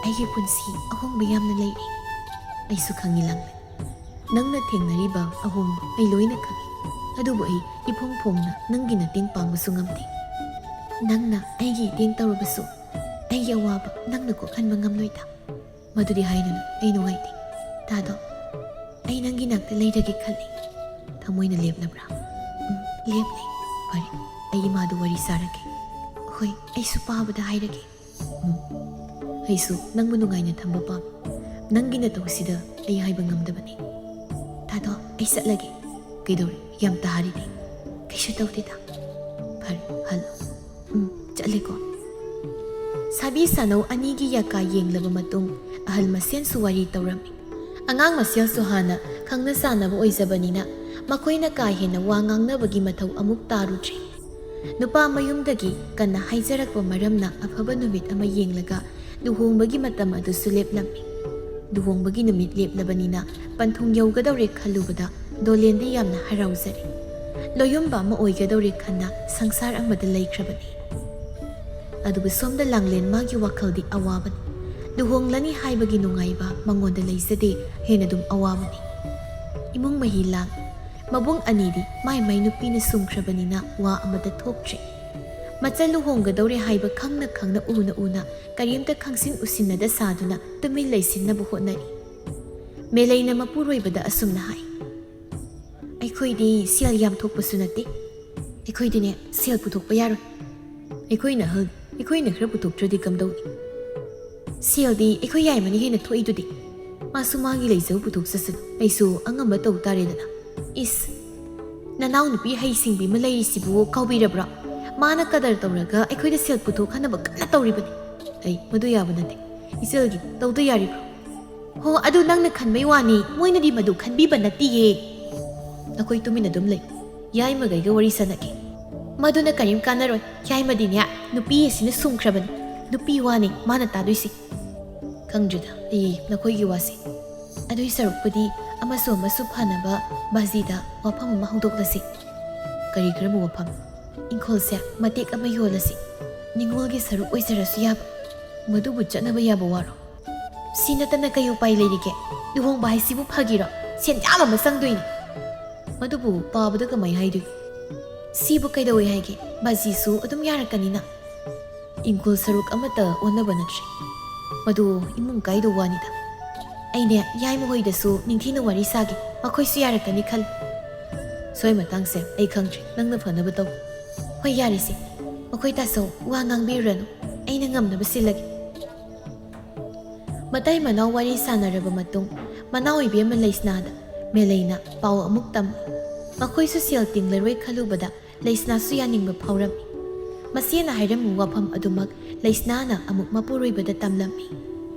ꯑꯩꯒꯤ ꯄꯨꯟꯁꯤ ꯑꯍꯣꯡꯕ ꯌꯥꯝꯅ ꯂꯩꯔꯦ꯫" "ꯑꯩꯁꯨ ꯈꯪꯉꯤ ꯂꯥꯡꯂꯦꯟ꯫ ꯅꯪꯅ ꯊꯦꯡꯅꯔꯤꯕ ꯑꯍꯣꯡꯕ ꯑꯩ ꯂꯣꯏꯅ ꯈꯪꯉꯤ꯫ ꯑꯗꯨꯕꯨ ꯑꯩ ꯏꯐꯣꯡ ꯐꯣꯡꯅ ꯅꯪꯒꯤ ꯃꯇꯦꯡ ꯄꯥꯡꯕꯁꯨ ꯉꯝꯗꯦ꯫ ꯅꯪꯅ ꯑꯩꯒꯤ ꯃꯇꯦꯡ ꯇꯧꯔꯕꯁꯨ ꯑꯩꯒꯤ ꯑꯋꯥꯕ ꯅꯪꯅ ꯀꯣꯛꯍꯟꯕ ꯉꯝꯂꯣꯏꯗ꯫ ꯃꯗꯨꯗꯤ ꯍꯥꯏꯅꯨꯅ, ꯑꯩ ꯅꯨꯡꯉꯥꯏꯇꯦ꯫ ꯇꯥꯗꯣ, ꯑꯩ ꯅꯪꯒꯤ ꯅꯥꯛꯇ ꯂꯩꯔꯒꯦ ꯈꯜꯂꯤ꯫ ꯊꯃꯣꯏꯅ ꯂꯦꯞꯂꯕ꯭ꯔꯥ? ꯎꯝ, ꯂꯦꯞꯂꯦ꯫ ꯐꯔꯦ, ꯑꯩ ꯏꯃꯥꯗꯨ ꯋꯥꯔꯤ ꯁꯥꯔꯒꯦ꯫ ꯍꯣꯏ, ꯑꯩꯁꯨ ꯄꯥꯕꯗ ꯍꯥꯏꯔꯒꯦ꯫ ꯎꯝ, ꯑꯩꯁꯨ ꯅꯪꯕꯨ ꯅꯨꯡꯉꯥꯏꯅ ꯊꯝꯕ ꯄꯥꯝꯃꯤ꯫ ꯅꯪꯒꯤ ꯅꯇꯧꯁꯤꯗ ꯑꯩ ꯍꯥꯏꯕ ꯉꯝꯗꯕꯅꯤ꯫ ꯇꯥꯗꯣ, ꯑꯩ ꯆꯠꯂꯒꯦ꯫ ꯀꯩꯗꯧꯔꯦ? ꯌꯥꯝ ꯇꯥꯔꯤꯗꯤ꯫ ꯀꯩꯁꯨ ꯇꯧꯗꯦꯗ꯫ ꯐꯔꯦ, ꯍꯜꯂꯣ꯫ ꯎꯝ, ꯆꯠꯂꯦꯀꯣ꯫ ꯁꯥꯕꯤ ꯁꯥꯅꯧ ꯑꯅꯤꯒꯤ ꯌꯥꯀꯥ ꯌꯦꯡꯂꯕ ꯃꯇꯨꯡ ꯑꯍꯜ ꯃꯁꯦꯟꯁꯨ ꯋꯥꯔꯤ ꯇꯧꯔꯝꯃꯤ꯫ ꯑꯉꯥꯡ ꯃꯁꯦꯜꯁꯨ ꯍꯥꯟꯅ ꯈꯪꯅ ꯆꯥꯟꯅꯕ ꯑꯣꯏꯖꯕꯅꯤꯅ ꯃꯈꯣꯏꯅ ꯀꯥ ꯍꯦꯟꯅ ꯋꯥ ꯉꯥꯡꯅꯕꯒꯤ ꯃꯊꯧ ꯑꯃꯨꯛ ꯇꯥꯔꯨꯗ꯭ꯔꯦ꯫ ꯅꯨꯄꯥ ꯃꯌꯨꯝꯗꯒꯤ ꯀꯟꯅ ꯍꯥꯏꯖꯔꯛꯄ ꯃꯔꯝꯅ ꯑꯐꯕ ꯅꯨꯃꯤꯠ ꯑꯃ ꯌꯦꯡꯂꯒ ꯂꯨꯍꯣꯡꯕꯒꯤ ꯃꯇꯝ ꯑꯗꯨꯁꯨ ꯂꯦꯞꯂꯝꯃꯤ꯫ ꯂꯨꯍꯣꯡꯕꯒꯤ ꯅꯨꯃꯤꯠ ꯂꯦꯞꯂꯕꯅꯤꯅ ꯄꯟꯊꯨꯡ ꯌꯧꯒꯗꯧꯔꯦ ꯈꯜꯂꯨꯕꯗ ꯗꯣꯂꯦꯟꯗꯤ ꯌꯥꯝꯅ ꯍꯔꯥꯎꯖꯔꯦ꯫ ꯂꯣꯌꯨꯝꯕ ꯑꯃ ꯑꯣꯏꯒꯗꯧꯔꯦ ꯈꯟꯅ ꯁꯪꯁꯥꯔ ꯑꯃꯗ ꯂꯩꯈ꯭ꯔꯕꯅꯤ꯫ ꯑꯗꯨꯕꯨ ꯁꯣꯝꯗ ꯂꯥꯡꯂꯦꯟ ꯃꯥꯒꯤ ꯋꯥꯈꯜꯗꯤ ꯑꯋꯥꯕꯅꯤ꯫ ꯂꯨꯍꯣꯡꯂꯅꯤ ꯍꯥꯏꯕꯒꯤ ꯅꯨꯡꯉꯥꯏꯕ ꯃꯉꯣꯟꯗ ꯂꯩꯖꯗꯦ, ꯍꯦꯟꯅ ꯑꯗꯨꯝ ꯑꯋꯥꯕꯅꯤ꯫ ꯏꯃꯨꯡ ꯃꯍꯤ ꯂꯥꯡ꯫ ꯃꯕꯨꯡ ꯑꯅꯤꯗꯤ ꯃꯥꯏ ꯃꯥꯏ ꯅꯨꯄꯤꯅ ꯁꯨꯝꯈ꯭ꯔꯕꯅꯤꯅ ꯋꯥ ꯑꯃꯠꯇ ꯊꯣꯛꯇ꯭ꯔꯦ꯫ ꯃꯆꯜ ꯂꯨꯍꯣꯡꯒꯗꯧꯔꯦ ꯍꯥꯏꯕ ꯈꯪꯅ ꯈꯪꯅ ꯎꯅ ꯎꯅ ꯀꯔꯤꯝꯇ ꯈꯪꯁꯤꯟ ꯎꯁꯤꯟꯅꯗ ꯁꯥꯗꯨꯅ ꯇꯨꯃꯤꯟ ꯂꯩꯁꯤꯟꯅꯕ ꯍꯣꯠꯅꯔꯤ꯫ ꯃꯦꯂꯩꯅ ꯃꯄꯨꯔꯣꯏꯕꯗ ꯑꯁꯨꯝꯅ ꯍꯥꯏ, "ꯑꯩꯈꯣꯏꯗꯤ ꯁꯦꯜ ꯌꯥꯝ ꯊꯣꯛꯄꯁꯨ ꯅꯠꯇꯦ꯫ ꯑꯩꯈꯣꯏꯗꯤꯅꯦ ꯁꯦꯜ ꯄꯨꯊꯣꯛꯄ ꯌꯥꯔꯣꯏ꯫ ꯑꯩꯈꯣꯏꯅ ꯑꯍꯜ, ꯑꯩꯈꯣꯏꯅ ꯈꯔ ꯄꯨꯊꯣꯛꯇ꯭ꯔꯗꯤ ꯀꯝꯗꯧꯅꯤ? ꯁꯦꯜꯗꯤ ꯑꯩꯈꯣꯏ ꯌꯥꯏꯃꯅ ꯍꯦꯟꯅ ꯊꯣꯛꯏꯗꯨꯗꯤ꯫ ꯃꯥꯁꯨ ꯃꯥꯒꯤ ꯂꯩꯖꯕ ꯄꯨꯊꯣꯛꯆꯁꯅꯨ꯫ ꯑꯩꯁꯨ ꯑꯉꯝꯕ ꯇꯧ ꯇꯥꯔꯦꯗꯅ꯫" ꯏꯁ, ꯅꯅꯥꯎꯅꯨꯄꯤ ꯍꯩꯁꯤꯡꯕꯤ ꯑꯃ ꯂꯩꯔꯤꯁꯤꯕꯨ ꯀꯥꯎꯕꯤꯔꯕ꯭ꯔꯣ? ꯃꯥꯅ ꯀꯗꯔ ꯇꯧꯔꯒ ꯑꯩꯈꯣꯏꯗ ꯁꯦꯜ ꯄꯨꯊꯣꯛꯍꯟꯅꯕ ꯀꯟꯅ ꯇꯧꯔꯤꯕꯅꯤ꯫ ꯑꯩ ꯃꯗꯨ ꯌꯥꯕ ꯅꯠꯇꯦ꯫ ꯏꯆꯜꯒꯤ ꯇꯧꯗ ꯌꯥꯔꯤꯕ꯭ꯔꯣ? ꯍꯣ, ꯑꯗꯨ ꯅꯪꯅ ꯈꯟꯕꯩ ꯋꯥꯅꯤ, ꯃꯣꯏꯅꯗꯤ ꯃꯗꯨ ꯈꯟꯕꯤꯕ ꯅꯠꯇꯤꯌꯦ꯫ ꯅꯈꯣꯏ ꯇꯨꯃꯤꯟꯅ ꯑꯗꯨꯝ ꯂꯩ꯫ ꯌꯥꯏꯃꯒꯩꯒ ꯋꯥꯔꯤ ꯁꯥꯟꯅꯒꯦ꯫ ꯃꯗꯨꯅ ꯀꯔꯤꯝ ꯀꯥꯟꯅꯔꯣꯏ꯫ ꯌꯥꯏꯃꯗꯤꯅꯦ, ꯅꯨꯄꯤ ꯑꯁꯤꯅ ꯁꯨꯝꯈ꯭ꯔꯕꯅꯤ꯫ ꯅꯨꯄꯤ ꯋꯥꯅꯤ ꯃꯥꯅ ꯇꯥꯗꯣꯏꯁꯤ꯫ ꯈꯪꯗ꯭ꯔꯦꯗ ꯑꯩ ꯅꯈꯣꯏꯒꯤ ꯋꯥꯁꯦ꯫ ꯑꯗꯨꯏ ꯁꯔꯨꯛꯄꯨꯗꯤ ꯑꯃꯁꯨ ꯑꯃꯁꯨ ꯐꯅꯕ ꯕꯥꯖꯤꯗ ꯋꯥꯐꯝ ꯑꯃ ꯍꯧꯗꯣꯛꯂꯁꯤ꯫ ꯀꯔꯤ ꯀꯔꯝꯕ ꯋꯥꯐꯝ? ꯏꯪꯈꯣꯜꯁꯦ ꯃꯇꯦꯛ ꯑꯃ ꯌꯣꯜꯂꯁꯤ꯫ ꯅꯤꯉꯣꯜꯒꯤ ꯁꯔꯨꯛ ꯑꯣꯏꯖꯔꯁꯨ ꯌꯥꯕ꯫ ꯃꯗꯨꯕꯨ ꯆꯠꯅꯕ ꯌꯥꯕ ꯋꯥꯔꯣ? ꯁꯤ ꯅꯠꯇꯅ ꯀꯩ ꯎꯄꯥꯏ ꯂꯩꯔꯤꯒꯦ? ꯂꯨꯍꯣꯡꯕ ꯍꯥꯏꯁꯤꯕꯨ ꯐꯥꯒꯤꯔꯣ? ꯁꯦꯟ ꯌꯥꯝ ꯑꯃ ꯆꯪꯗꯣꯏꯅꯤ꯫ ꯃꯗꯨꯕꯨ ꯄꯥꯕꯗ ꯀꯃꯥꯏ ꯍꯥꯏꯗꯣꯏꯅꯣ? ꯁꯤꯕꯨ ꯀꯩꯗꯧꯋꯦ ꯍꯥꯏꯒꯦ? ꯕꯥꯖꯤꯁꯨ ꯑꯗꯨꯝ ꯌꯥꯔꯛꯀꯅꯤꯅ꯫ ꯏꯪꯈꯣꯜ ꯁꯔꯨꯛ ꯑꯃꯠꯇ ꯑꯣꯟꯅꯕ ꯅꯠꯇ꯭ꯔꯦ꯫ ꯃꯗꯨ ꯏꯃꯨꯡ ꯀꯥꯏꯗꯧ ꯋꯥꯅꯤꯗ꯫ ꯑꯩꯅꯦ ꯌꯥꯏꯃ ꯍꯣꯏꯗꯁꯨ ꯅꯤꯡꯊꯤꯅ ꯋꯥꯔꯤ ꯁꯥꯒꯦ, ꯃꯈꯣꯏꯁꯨ ꯌꯥꯔꯛꯀꯅꯤ ꯈꯜꯂꯤ꯫ ꯁꯣꯏ ꯃꯇꯥꯡꯁꯦ ꯑꯩ ꯈꯪꯗ꯭ꯔꯦ, ꯅꯪꯅ ꯐꯅꯕ ꯇꯧ꯫ ꯍꯣꯏ, ꯌꯥꯔꯦꯁꯦ, ꯃꯈꯣꯏ ꯇꯥꯆꯧ ꯋꯥ ꯉꯥꯡꯕꯤꯔꯨꯔꯅꯨ, ꯑꯩꯅ ꯉꯝꯅꯕ ꯁꯤꯜꯂꯒꯦ꯫ ꯃꯇꯩ ꯃꯅꯥꯎ ꯋꯥꯔꯤ ꯁꯥꯟꯅꯔꯕ ꯃꯇꯨꯡ, ꯃꯅꯥꯎ ꯏꯕꯦꯝꯃ ꯂꯩꯁꯅꯥꯗ ꯃꯦꯂꯩꯅ ꯄꯥꯎ ꯑꯃꯨꯛ ꯇꯝꯃꯤ꯫ ꯃꯈꯣꯏꯁꯨ ꯁꯦꯜ ꯇꯤꯡꯂꯔꯣꯏ ꯈꯜꯂꯨꯕꯗ ꯂꯩꯁꯅꯥꯁꯨ ꯌꯥꯅꯤꯡꯕ ꯐꯥꯎꯔꯝꯃꯤ꯫ ꯃꯆꯦꯅ ꯍꯥꯏꯔꯝꯕ ꯋꯥꯐꯝ ꯑꯗꯨꯃꯛ ꯂꯩꯁꯅꯥꯅ ꯑꯃꯨꯛ ꯃꯄꯨꯔꯣꯏꯕꯗ ꯇꯝꯂꯝꯃꯤ꯫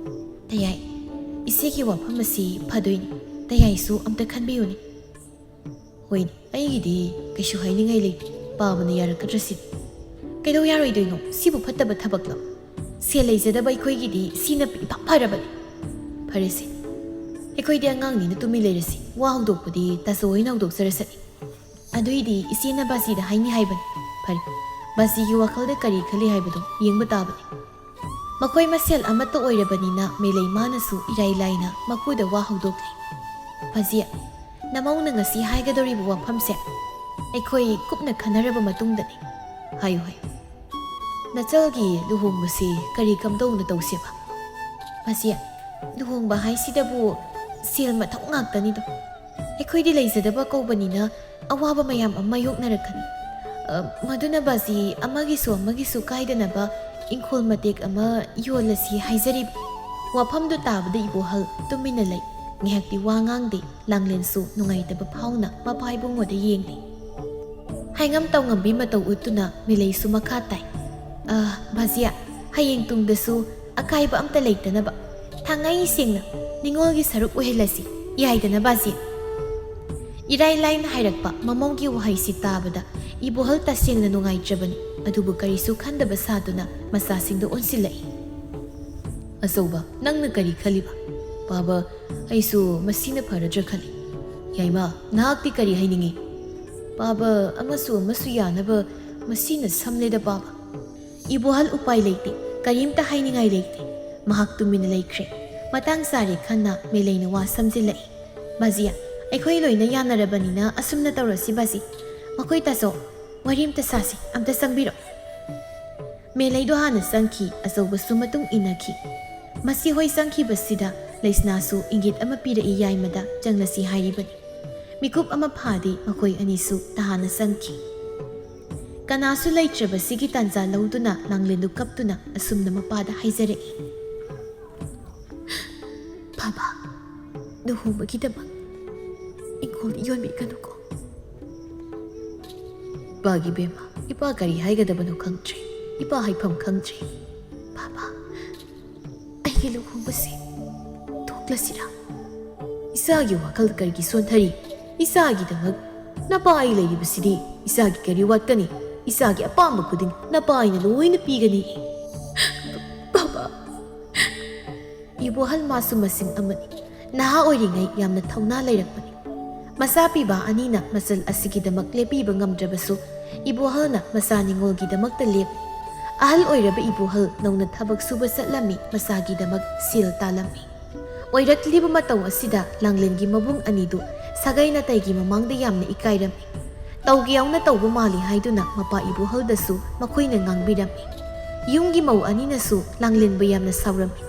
"ꯇꯌꯥꯏ, ꯏꯆꯦꯒꯤ ꯋꯥꯐꯝ ꯑꯁꯤ ꯐꯗꯣꯏꯅꯤ꯫ ꯇꯌꯥꯏꯁꯨ ꯑꯝꯇ ꯈꯟꯕꯤꯌꯨꯅꯦ꯫" "ꯍꯣꯏꯅꯦ, ꯑꯩꯒꯤꯗꯤ ꯀꯩꯁꯨ ꯍꯥꯏꯅꯤꯡꯉꯥꯏ ꯂꯩꯇꯦ꯫ ꯄꯥꯕꯅ ꯌꯥꯔꯛꯀꯗ꯭ꯔꯥ ꯁꯤꯅꯤ꯫" "ꯀꯩꯗꯧ ꯌꯥꯔꯣꯏꯗꯣꯏꯅꯣ? ꯁꯤꯕꯨ ꯐꯠꯇꯕ ꯊꯕꯛꯂꯣ? ꯁꯦꯜ ꯂꯩꯖꯗꯕ ꯑꯩꯈꯣꯏꯒꯤꯗꯤ ꯁꯤꯅ ꯏꯐ ꯐꯔꯕꯅꯤ꯫" "ꯐꯔꯦꯁꯦ, ꯑꯩꯈꯣꯏꯗꯤ ꯑꯉꯥꯡꯅꯤꯅ ꯇꯨꯃꯤꯟ ꯂꯩꯔꯁꯤ꯫ ꯋꯥ ꯍꯧꯗꯣꯛꯄꯗꯤ ꯇꯥꯆꯧ ꯍꯣꯏꯅ ꯍꯧꯗꯣꯛꯆꯔꯁꯅꯤ꯫ ꯑꯗꯨꯏꯗꯤ ꯏꯆꯦꯅ ꯕꯥꯖꯤꯗ ꯍꯥꯏꯅꯤ ꯍꯥꯏꯕꯅꯤ꯫" "ꯐꯔꯦ, ꯕꯥꯖꯤꯒꯤ ꯋꯥꯈꯜꯗ ꯀꯔꯤ ꯈꯜꯂꯤ ꯍꯥꯏꯕꯗꯣ ꯌꯦꯡꯕ ꯇꯥꯕꯅꯤ꯫" ꯃꯈꯣꯏ ꯃꯁꯦꯜ ꯑꯃꯠꯇ ꯑꯣꯏꯔꯕꯅꯤꯅ ꯃꯦꯂꯩ ꯃꯥꯅꯁꯨ ꯏꯔꯥꯏ ꯂꯥꯏꯅ ꯃꯄꯨꯗ ꯋꯥ ꯍꯧꯗꯣꯛꯂꯤ꯫ "ꯕꯥꯖꯤ, ꯅꯃꯧꯅ ꯉꯁꯤ ꯍꯥꯏꯒꯗꯧꯔꯤꯕ ꯋꯥꯐꯝꯁꯦ ꯑꯩꯈꯣꯏ ꯀꯨꯞꯅ ꯈꯟꯅꯔꯕ ꯃꯇꯨꯡꯗꯅꯤ꯫ ꯍꯥꯏꯌꯨ, ꯍꯥꯏꯌꯨ꯫" "ꯅꯆꯜꯒꯤ ꯂꯨꯍꯣꯡꯕꯁꯤ ꯀꯔꯤ ꯀꯝꯗꯧꯅ ꯇꯧꯁꯦꯕ?" "ꯕꯥꯖꯤ, ꯂꯨꯍꯣꯡꯕ ꯍꯥꯏꯁꯤꯗꯕꯨ ꯁꯦꯜ ꯃꯊꯧ ꯉꯥꯛꯇꯅꯤꯗꯣ꯫ ꯑꯩꯈꯣꯏꯗꯤ ꯂꯩꯖꯗꯕ ꯀꯧꯕꯅꯤꯅ ꯑꯋꯥꯕ ꯃꯌꯥꯝ ꯑꯃ ꯃꯥꯌꯣꯛꯅꯔꯛꯀꯅꯤ꯫ ꯑ, ꯃꯗꯨꯅ ꯕꯥꯖꯤ, ꯑꯃꯒꯤꯁꯨ ꯑꯃꯒꯤꯁꯨ ꯀꯥꯏꯗꯅꯕ ꯏꯪꯈꯣꯜ ꯃꯇꯦꯛ ꯑꯃ ꯌꯣꯜꯂꯁꯤ ꯍꯥꯏꯖꯔꯤꯕ꯫" ꯋꯥꯐꯝꯗꯨ ꯇꯥꯕꯗ ꯏꯕꯣꯍꯜ ꯇꯨꯃꯤꯟꯅ ꯂꯩ꯫ ꯉꯥꯏꯍꯥꯛꯇꯤ ꯋꯥ ꯉꯥꯡꯗꯦ꯫ ꯂꯥꯡꯂꯦꯟꯁꯨ ꯅꯨꯡꯉꯥꯏꯇꯕ ꯐꯥꯎꯅ ꯃꯄꯥ ꯏꯕꯨꯡꯉꯣꯗ ꯌꯦꯡꯂꯤ꯫ ꯍꯥꯏꯉꯝ ꯇꯧꯉꯝꯕꯤ ꯃꯇꯧ ꯎꯠꯇꯨꯅ ꯃꯦꯂꯩꯁꯨ ꯃꯈꯥ ꯇꯥꯏ꯫ "ꯑ, ꯕꯥꯖꯤ, ꯍꯌꯦꯡ ꯇꯨꯡꯗꯁꯨ ꯑꯀꯥꯏꯕ ꯑꯝꯇ ꯂꯩꯇꯅꯕ ꯊꯥꯡꯉꯩ ꯁꯦꯡꯅ ꯅꯤꯉꯣꯜꯒꯤ ꯁꯔꯨꯛ ꯑꯣꯏꯍꯜꯂꯁꯤ, ꯌꯥꯏꯗꯅ ꯕꯥꯖꯤ?" ꯏꯔꯥꯏ ꯂꯥꯏꯅ ꯍꯥꯏꯔꯛꯄ ꯃꯃꯧꯒꯤ ꯋꯥꯍꯩꯁꯤ ꯇꯥꯕꯗ ꯏꯕꯣꯍꯜ ꯇꯁꯦꯡꯅ ꯅꯨꯡꯉꯥꯏꯇ꯭ꯔꯕꯅꯤ, ꯑꯗꯨꯕꯨ ꯀꯔꯤꯁꯨ ꯈꯟꯗꯕ ꯁꯥꯗꯨꯅ ꯃꯆꯥꯁꯤꯡꯗ ꯑꯣꯟꯁꯤꯜꯂꯛꯏ꯫ "ꯑꯆꯧꯕ, ꯅꯪꯅ ꯀꯔꯤ ꯈꯜꯂꯤꯕ?" "ꯄꯥꯕ, ꯑꯩꯁꯨ ꯃꯁꯤꯅ ꯐꯔꯗ꯭ꯔꯥ ꯈꯜꯂꯤ꯫" "ꯌꯥꯏꯃ, ꯅꯍꯥꯛꯇꯤ ꯀꯔꯤ ꯍꯥꯏꯅꯤꯡꯉꯤ?" "ꯄꯥꯕ, ꯑꯃꯁꯨ ꯑꯃꯁꯨ ꯌꯥꯅꯕ ꯃꯁꯤꯅ ꯁꯝꯂꯦꯗ ꯄꯥꯕ꯫" ꯏꯕꯣꯍꯜ ꯎꯄꯥꯏ ꯂꯩꯇꯦ, ꯀꯔꯤꯝꯇ ꯍꯥꯏꯅꯤꯡꯉꯥꯏ ꯂꯩꯇꯦ꯫ ꯃꯍꯥꯛ ꯇꯨꯃꯤꯟꯅ ꯂꯩꯈ꯭ꯔꯦ꯫ ꯃꯇꯥꯡ ꯆꯥꯔꯦ ꯈꯟꯅ ꯃꯦꯂꯩꯅ ꯋꯥ ꯁꯝꯖꯤꯜꯂꯛꯏ꯫ "ꯕꯥꯖꯤ, ꯑꯩꯈꯣꯏ ꯂꯣꯏꯅ ꯌꯥꯅꯔꯕꯅꯤꯅ ꯑꯁꯨꯝꯅ ꯇꯧꯔꯁꯤ ꯕꯥꯖꯤ꯫ ꯃꯈꯣꯏ ꯇꯥꯆꯧ, ꯋꯥꯔꯤ ꯑꯝꯇ ꯁꯥꯁꯤ, ꯑꯝꯇ ꯆꯪꯕꯤꯔꯣ꯫ ꯃꯦꯂꯩꯗꯣ ꯍꯥꯟꯅ ꯆꯪꯈꯤ, ꯑꯆꯧꯕꯁꯨ ꯃꯇꯨꯡ ꯏꯟꯅꯈꯤ꯫ ꯃꯁꯤ ꯍꯣꯏ ꯆꯪꯈꯤꯕꯁꯤꯗ ꯂꯩꯁꯅꯥꯁꯨ ꯏꯪꯒꯤꯠ ꯑꯃ ꯄꯤꯔꯛꯏ ꯌꯥꯏꯃꯗ ꯆꯪꯂꯁꯤ ꯍꯥꯏꯔꯤꯕꯅꯤ꯫ ꯃꯤꯀꯨꯞ ꯑꯃ ꯐꯥꯗꯦ ꯃꯈꯣꯏ ꯑꯅꯤꯁꯨ ꯇꯍꯥꯟꯅ ꯆꯪꯈꯤ꯫ ꯀꯅꯥꯁꯨ ꯂꯩꯇ꯭ꯔꯕꯁꯤꯒꯤ ꯇꯥꯟꯖꯥ ꯂꯧꯗꯨꯅ ꯂꯥꯡꯂꯦꯟꯗꯨ ꯀꯞꯇꯨꯅ ꯑꯁꯨꯝꯅ ꯃꯄꯥꯗ ꯍꯥꯏꯖꯔꯛꯏ꯫ "ꯕꯥꯕꯥ, ꯂꯨꯍꯣꯡꯕꯒꯤꯗꯃꯛ ꯏꯪꯈꯣꯜ ꯌꯣꯟꯕꯤꯒꯅꯨꯀꯣ꯫" "ꯏꯄꯥꯒꯤ ꯕꯦꯝꯃ, ꯏꯄꯥ ꯀꯔꯤ ꯍꯥꯏꯒꯗꯕꯅꯣ ꯈꯪꯗ꯭ꯔꯦ, ꯏꯄꯥ ꯍꯥꯏꯐꯝ ꯈꯪꯗ꯭ꯔꯦ꯫ ꯕꯥꯕꯥ, ꯑꯩꯒꯤ ꯂꯨꯍꯣꯡꯕꯁꯦ ꯊꯣꯛꯂꯁꯤꯔꯥ?" "ꯏꯆꯥꯒꯤ ꯋꯥꯈꯜ ꯀꯔꯤꯒꯤ ꯁꯣꯟꯊꯔꯤ? ꯏꯆꯥꯒꯤꯗꯃꯛ ꯅꯄꯥ ꯑꯩ ꯂꯩꯔꯤꯕꯁꯤꯗꯤ꯫ ꯏꯆꯥꯒꯤ ꯀꯔꯤ ꯋꯥꯠꯀꯅꯤ? ꯏꯆꯥꯒꯤ ꯑꯄꯥꯝꯕ ꯈꯨꯗꯤꯡ ꯅꯄꯥ ꯑꯩꯅ ꯂꯣꯏꯅ ꯄꯤꯒꯅꯤ꯫" "ꯕꯥꯕꯥ, ꯏꯕꯣꯍꯜ ꯃꯥꯁꯨ ꯃꯁꯤꯡ ꯑꯃꯅꯤ꯫ ꯅꯍꯥ ꯑꯣꯏꯔꯤꯉꯩ ꯌꯥꯝꯅ ꯊꯧꯅꯥ ꯂꯩꯔꯛꯄꯅꯤ꯫ ꯃꯆꯥ ꯄꯤꯕ ꯑꯅꯤꯅ ꯃꯆꯜ ꯑꯁꯤꯒꯤꯗꯃꯛ ꯂꯦꯞꯄꯤꯕ ꯉꯝꯗ꯭ꯔꯕꯁꯨ, ꯏꯕꯣꯍꯜꯅ ꯃꯆꯥ ꯅꯤꯉꯣꯜꯒꯤꯗꯃꯛꯇ ꯂꯦꯞꯄꯤ꯫ ꯑꯍꯜ ꯑꯣꯏꯔꯕ ꯏꯕꯣꯍꯜ ꯅꯧꯅ ꯊꯕꯛ ꯁꯨꯕ ꯆꯠꯂꯝꯃꯤ ꯃꯆꯥꯒꯤꯗꯃꯛ ꯁꯦꯜ ꯇꯥꯜꯂꯝꯃꯤ꯫ ꯑꯣꯏꯔꯛꯂꯤꯕ ꯃꯇꯧ ꯑꯁꯤꯗ ꯂꯥꯡꯂꯦꯟꯒꯤ ꯃꯕꯨꯡ ꯑꯅꯤꯗꯨ ꯁꯥꯒꯩ ꯅꯥꯇꯩꯒꯤ ꯃꯃꯥꯡꯗ ꯌꯥꯝꯅ ꯏꯀꯥꯏꯔꯝꯃꯤ꯫ ꯇꯧꯒꯦ ꯌꯥꯎꯅ ꯇꯧꯕ ꯃꯥꯜꯂꯤ ꯍꯥꯏꯗꯨꯅ ꯃꯄꯥ ꯏꯕꯣꯍꯜꯗꯁꯨ ꯃꯈꯣꯏꯅ ꯉꯥꯡꯕꯤꯔꯝꯃꯤ꯫ ꯌꯨꯝꯒꯤ ꯃꯧ ꯑꯅꯤꯅꯁꯨ ꯂꯥꯡꯂꯦꯟꯕꯨ ꯌꯥꯝꯅ ꯁꯥꯎꯔꯝꯃꯤ꯫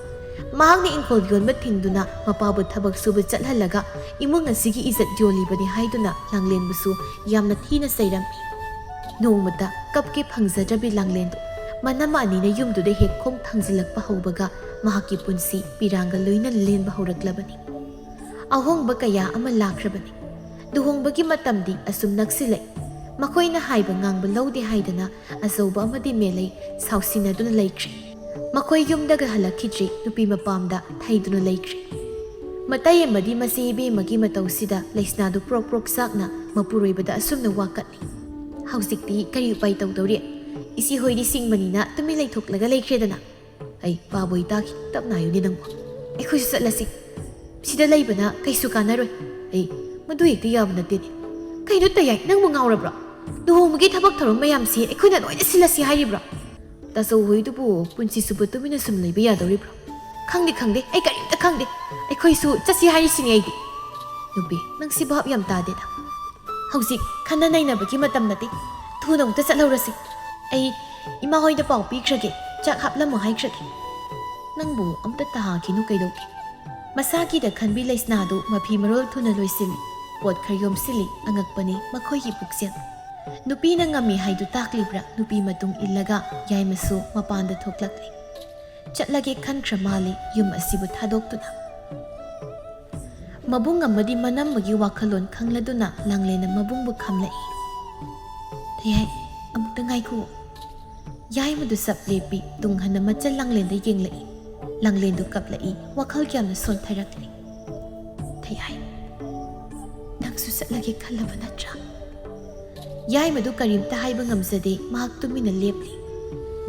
ꯃꯍꯥꯛꯅ ꯏꯪꯈꯣꯜ ꯌꯣꯟꯕ ꯊꯤꯡꯗꯨꯅ ꯃꯄꯥꯕꯨ ꯊꯕꯛ ꯁꯨꯕ ꯆꯠꯍꯜꯂꯒ ꯏꯃꯨꯡ ꯑꯁꯤꯒꯤ ꯏꯖꯠ ꯌꯣꯜꯂꯤꯕꯅꯤ ꯍꯥꯏꯗꯨꯅ ꯂꯥꯡꯂꯦꯟꯕꯨꯁꯨ ꯌꯥꯝꯅ ꯊꯤꯅ ꯆꯩꯔꯝꯃꯤ꯫ ꯅꯣꯡꯃꯇ ꯀꯞꯀꯦ ꯐꯪꯖꯗ꯭ꯔꯕꯤ ꯂꯥꯡꯂꯦꯟꯗꯨ ꯃꯅꯝ ꯑꯅꯤꯅ ꯌꯨꯝꯗꯨꯗ ꯍꯦꯛ ꯈꯣꯡ ꯊꯥꯡꯖꯤꯜꯂꯛꯄ ꯍꯧꯕꯒ ꯃꯍꯥꯛꯀꯤ ꯄꯨꯟꯁꯤ ꯄꯤꯔꯥꯡꯒ ꯂꯣꯏꯅꯅ ꯂꯦꯟꯕ ꯍꯧꯔꯛꯂꯕꯅꯤ꯫ ꯑꯍꯣꯡꯕ ꯀꯌꯥ ꯑꯃ ꯂꯥꯛꯈ꯭ꯔꯕꯅꯤ꯫ ꯂꯨꯍꯣꯡꯕꯒꯤ ꯃꯇꯝꯗꯤ ꯑꯁꯨꯝ ꯅꯛꯁꯤꯜꯂꯛꯏ꯫ ꯃꯈꯣꯏꯅ ꯍꯥꯏꯕ ꯉꯥꯡꯕ ꯂꯧꯗꯦ ꯍꯥꯏꯗꯅ ꯑꯆꯧꯕ ꯑꯃꯗꯤ ꯃꯦꯂꯩ ꯁꯥꯎꯁꯤꯟꯅꯗꯨꯅ ꯂꯩꯈ꯭ꯔꯦ꯫ ꯃꯈꯣꯏ ꯌꯨꯝꯗꯒ ꯍꯜꯂꯛꯈꯤꯗ꯭ꯔꯤ, ꯅꯨꯄꯤ ꯃꯄꯥꯝꯗ ꯊꯩꯗꯨꯅ ꯂꯩꯈ꯭ꯔꯦ꯫ ꯃꯇꯩ ꯑꯃꯗꯤ ꯃꯆꯦ ꯏꯕꯦꯝꯃꯒꯤ ꯃꯇꯧꯁꯤꯗ ꯂꯩꯁꯅꯥꯗꯨ ꯄ꯭ꯔꯣꯛ ꯄ꯭ꯔꯣꯛ ꯆꯥꯛꯅ ꯃꯄꯨꯔꯣꯏꯕꯗ ꯑꯁꯨꯝꯅ ꯋꯥꯀꯠꯂꯤ꯫ "ꯍꯧꯖꯤꯛꯇꯤ ꯀꯔꯤ ꯎꯄꯥꯏ ꯇꯧꯗꯧꯔꯤ? ꯏꯆꯦ ꯍꯣꯏꯗꯤ ꯁꯤꯡꯕꯅꯤꯅ ꯇꯨꯃꯤꯟ ꯂꯩꯊꯣꯛꯂꯒ ꯂꯩꯈ꯭ꯔꯦꯗꯅ꯫" "ꯑꯩ ꯄꯥꯕꯣꯏ ꯇꯥꯈꯤ, ꯇꯞꯅ ꯍꯥꯏꯌꯨꯅꯦ ꯅꯪꯕꯨ꯫" "ꯑꯩꯈꯣꯏꯁꯨ ꯆꯠꯂꯁꯤ꯫ ꯁꯤꯗ ꯂꯩꯕꯅ ꯀꯩꯁꯨ ꯀꯥꯟꯅꯔꯣꯏ꯫" "ꯑꯩ ꯃꯗꯨ ꯍꯦꯛꯇ ꯌꯥꯕ ꯅꯠꯇꯦꯅꯦ꯫" "ꯀꯩꯅꯣ ꯇꯌꯥꯏ, ꯅꯪꯕꯨ ꯉꯥꯎꯔꯕ꯭ꯔꯣ? ꯂꯨꯍꯣꯡꯕꯒꯤ ꯊꯕꯛ ꯊꯧꯔꯝ ꯃꯌꯥꯝꯁꯤ ꯑꯩꯈꯣꯏꯅ ꯂꯣꯏꯅ ꯁꯤꯜꯂꯁꯤ ꯍꯥꯏꯔꯤꯕ꯭ꯔꯣ?" "ꯇꯥꯆꯧ ꯍꯣꯏꯗꯨꯕꯨ ꯄꯨꯟꯁꯤ ꯆꯨꯞꯄ ꯇꯨꯃꯤꯟꯅ ꯁꯨꯝ ꯂꯩꯕ ꯌꯥꯗꯧꯔꯤꯕ꯭ꯔꯣ?" "ꯈꯪꯗꯦ, ꯈꯪꯗꯦ, ꯑꯩ ꯀꯔꯤꯝꯇ ꯈꯪꯗꯦ꯫ ꯑꯩꯈꯣꯏꯁꯨ ꯆꯠꯁꯤ ꯍꯥꯏꯔꯤꯁꯤꯅꯦ ꯑꯩꯗꯤ꯫" ꯅꯨꯄꯤ, ꯅꯪꯁꯤ ꯚꯥꯞ ꯌꯥꯝ ꯇꯥꯗꯦꯗ꯫ ꯍꯧꯖꯤꯛ ꯈꯟꯅ ꯅꯩꯅꯕꯒꯤ ꯃꯇꯝ ꯅꯠꯇꯦ꯫ ꯊꯨꯅ ꯑꯃꯨꯛꯇ ꯆꯠꯍꯧꯔꯁꯤ꯫ ꯑꯩ ꯏꯃꯥ ꯍꯣꯏꯗ ꯄꯥꯎ ꯄꯤꯈ꯭ꯔꯒꯦ, ꯆꯥꯛ ꯍꯥꯞꯂꯝꯃꯣ ꯍꯥꯏꯈ꯭ꯔꯒꯦ꯫ ꯅꯪꯕꯨ ꯑꯝꯇ ꯇꯥꯍꯥꯈꯤꯅꯨ ꯀꯩꯗꯧꯒꯦ? ꯃꯁꯥꯒꯤꯗ ꯈꯟꯕꯤ ꯂꯩꯁꯅꯥꯗꯨ ꯃꯐꯤ ꯃꯔꯣꯜ ꯊꯨꯅ ꯂꯣꯏꯁꯤꯜꯂꯤ꯫ ꯄꯣꯠ ꯈꯔ ꯌꯣꯝꯁꯤꯜꯂꯤ꯫ ꯑꯉꯛꯄꯅꯤ ꯃꯈꯣꯏꯒꯤ ꯄꯨꯛꯆꯦꯜ꯫ ꯅꯨꯄꯤꯅ ꯉꯝꯃꯤ ꯍꯥꯏꯗꯨ ꯇꯥꯛꯂꯤꯕ꯭ꯔꯥ? ꯅꯨꯄꯤ ꯃꯇꯨꯡ ꯏꯜꯂꯒ ꯌꯥꯏꯃꯁꯨ ꯃꯄꯥꯟꯗ ꯊꯣꯛꯂꯛꯂꯤ꯫ ꯆꯠꯂꯒꯦ ꯈꯟꯈ꯭ꯔ ꯃꯥꯜꯂꯤ ꯌꯨꯝ ꯑꯁꯤꯕꯨ ꯊꯥꯗꯣꯛꯇꯨꯅ꯫ ꯃꯕꯨꯡ ꯑꯃꯗꯤ ꯃꯅꯝꯕꯒꯤ ꯋꯥꯈꯜꯂꯣꯟ ꯈꯪꯂꯗꯨꯅ ꯂꯥꯡꯂꯦꯟꯅ ꯃꯕꯨꯡꯕꯨ ꯈꯝꯂꯛꯏ꯫ "ꯊꯩꯍꯥꯏ, ꯑꯃꯨꯛꯇ ꯉꯥꯏꯈꯨꯑꯣ꯫" ꯌꯥꯏꯃꯗꯨ ꯁꯞ ꯂꯦꯞꯄꯤ, ꯇꯨꯡ ꯍꯟꯅ ꯃꯆꯜ ꯂꯥꯡꯂꯦꯟꯗ ꯌꯦꯡꯂꯛꯏ꯫ ꯂꯥꯡꯂꯦꯟꯗꯨ ꯀꯞꯂꯛꯏ, ꯋꯥꯈꯜ ꯀꯌꯥꯝꯅ ꯁꯣꯟꯊꯔꯛꯂꯤ꯫ "ꯊꯩꯍꯥꯏ, ꯅꯪꯁꯨ ꯆꯠꯂꯒꯦ ꯈꯜꯂꯕ ꯅꯠꯇ꯭ꯔꯥ?" ꯌꯥꯏꯃꯗꯨ ꯀꯔꯤꯝꯇ ꯍꯥꯏꯕ ꯉꯝꯖꯗꯦ, ꯃꯍꯥꯛ ꯇꯨꯃꯤꯟꯅ ꯂꯦꯞꯂꯤ꯫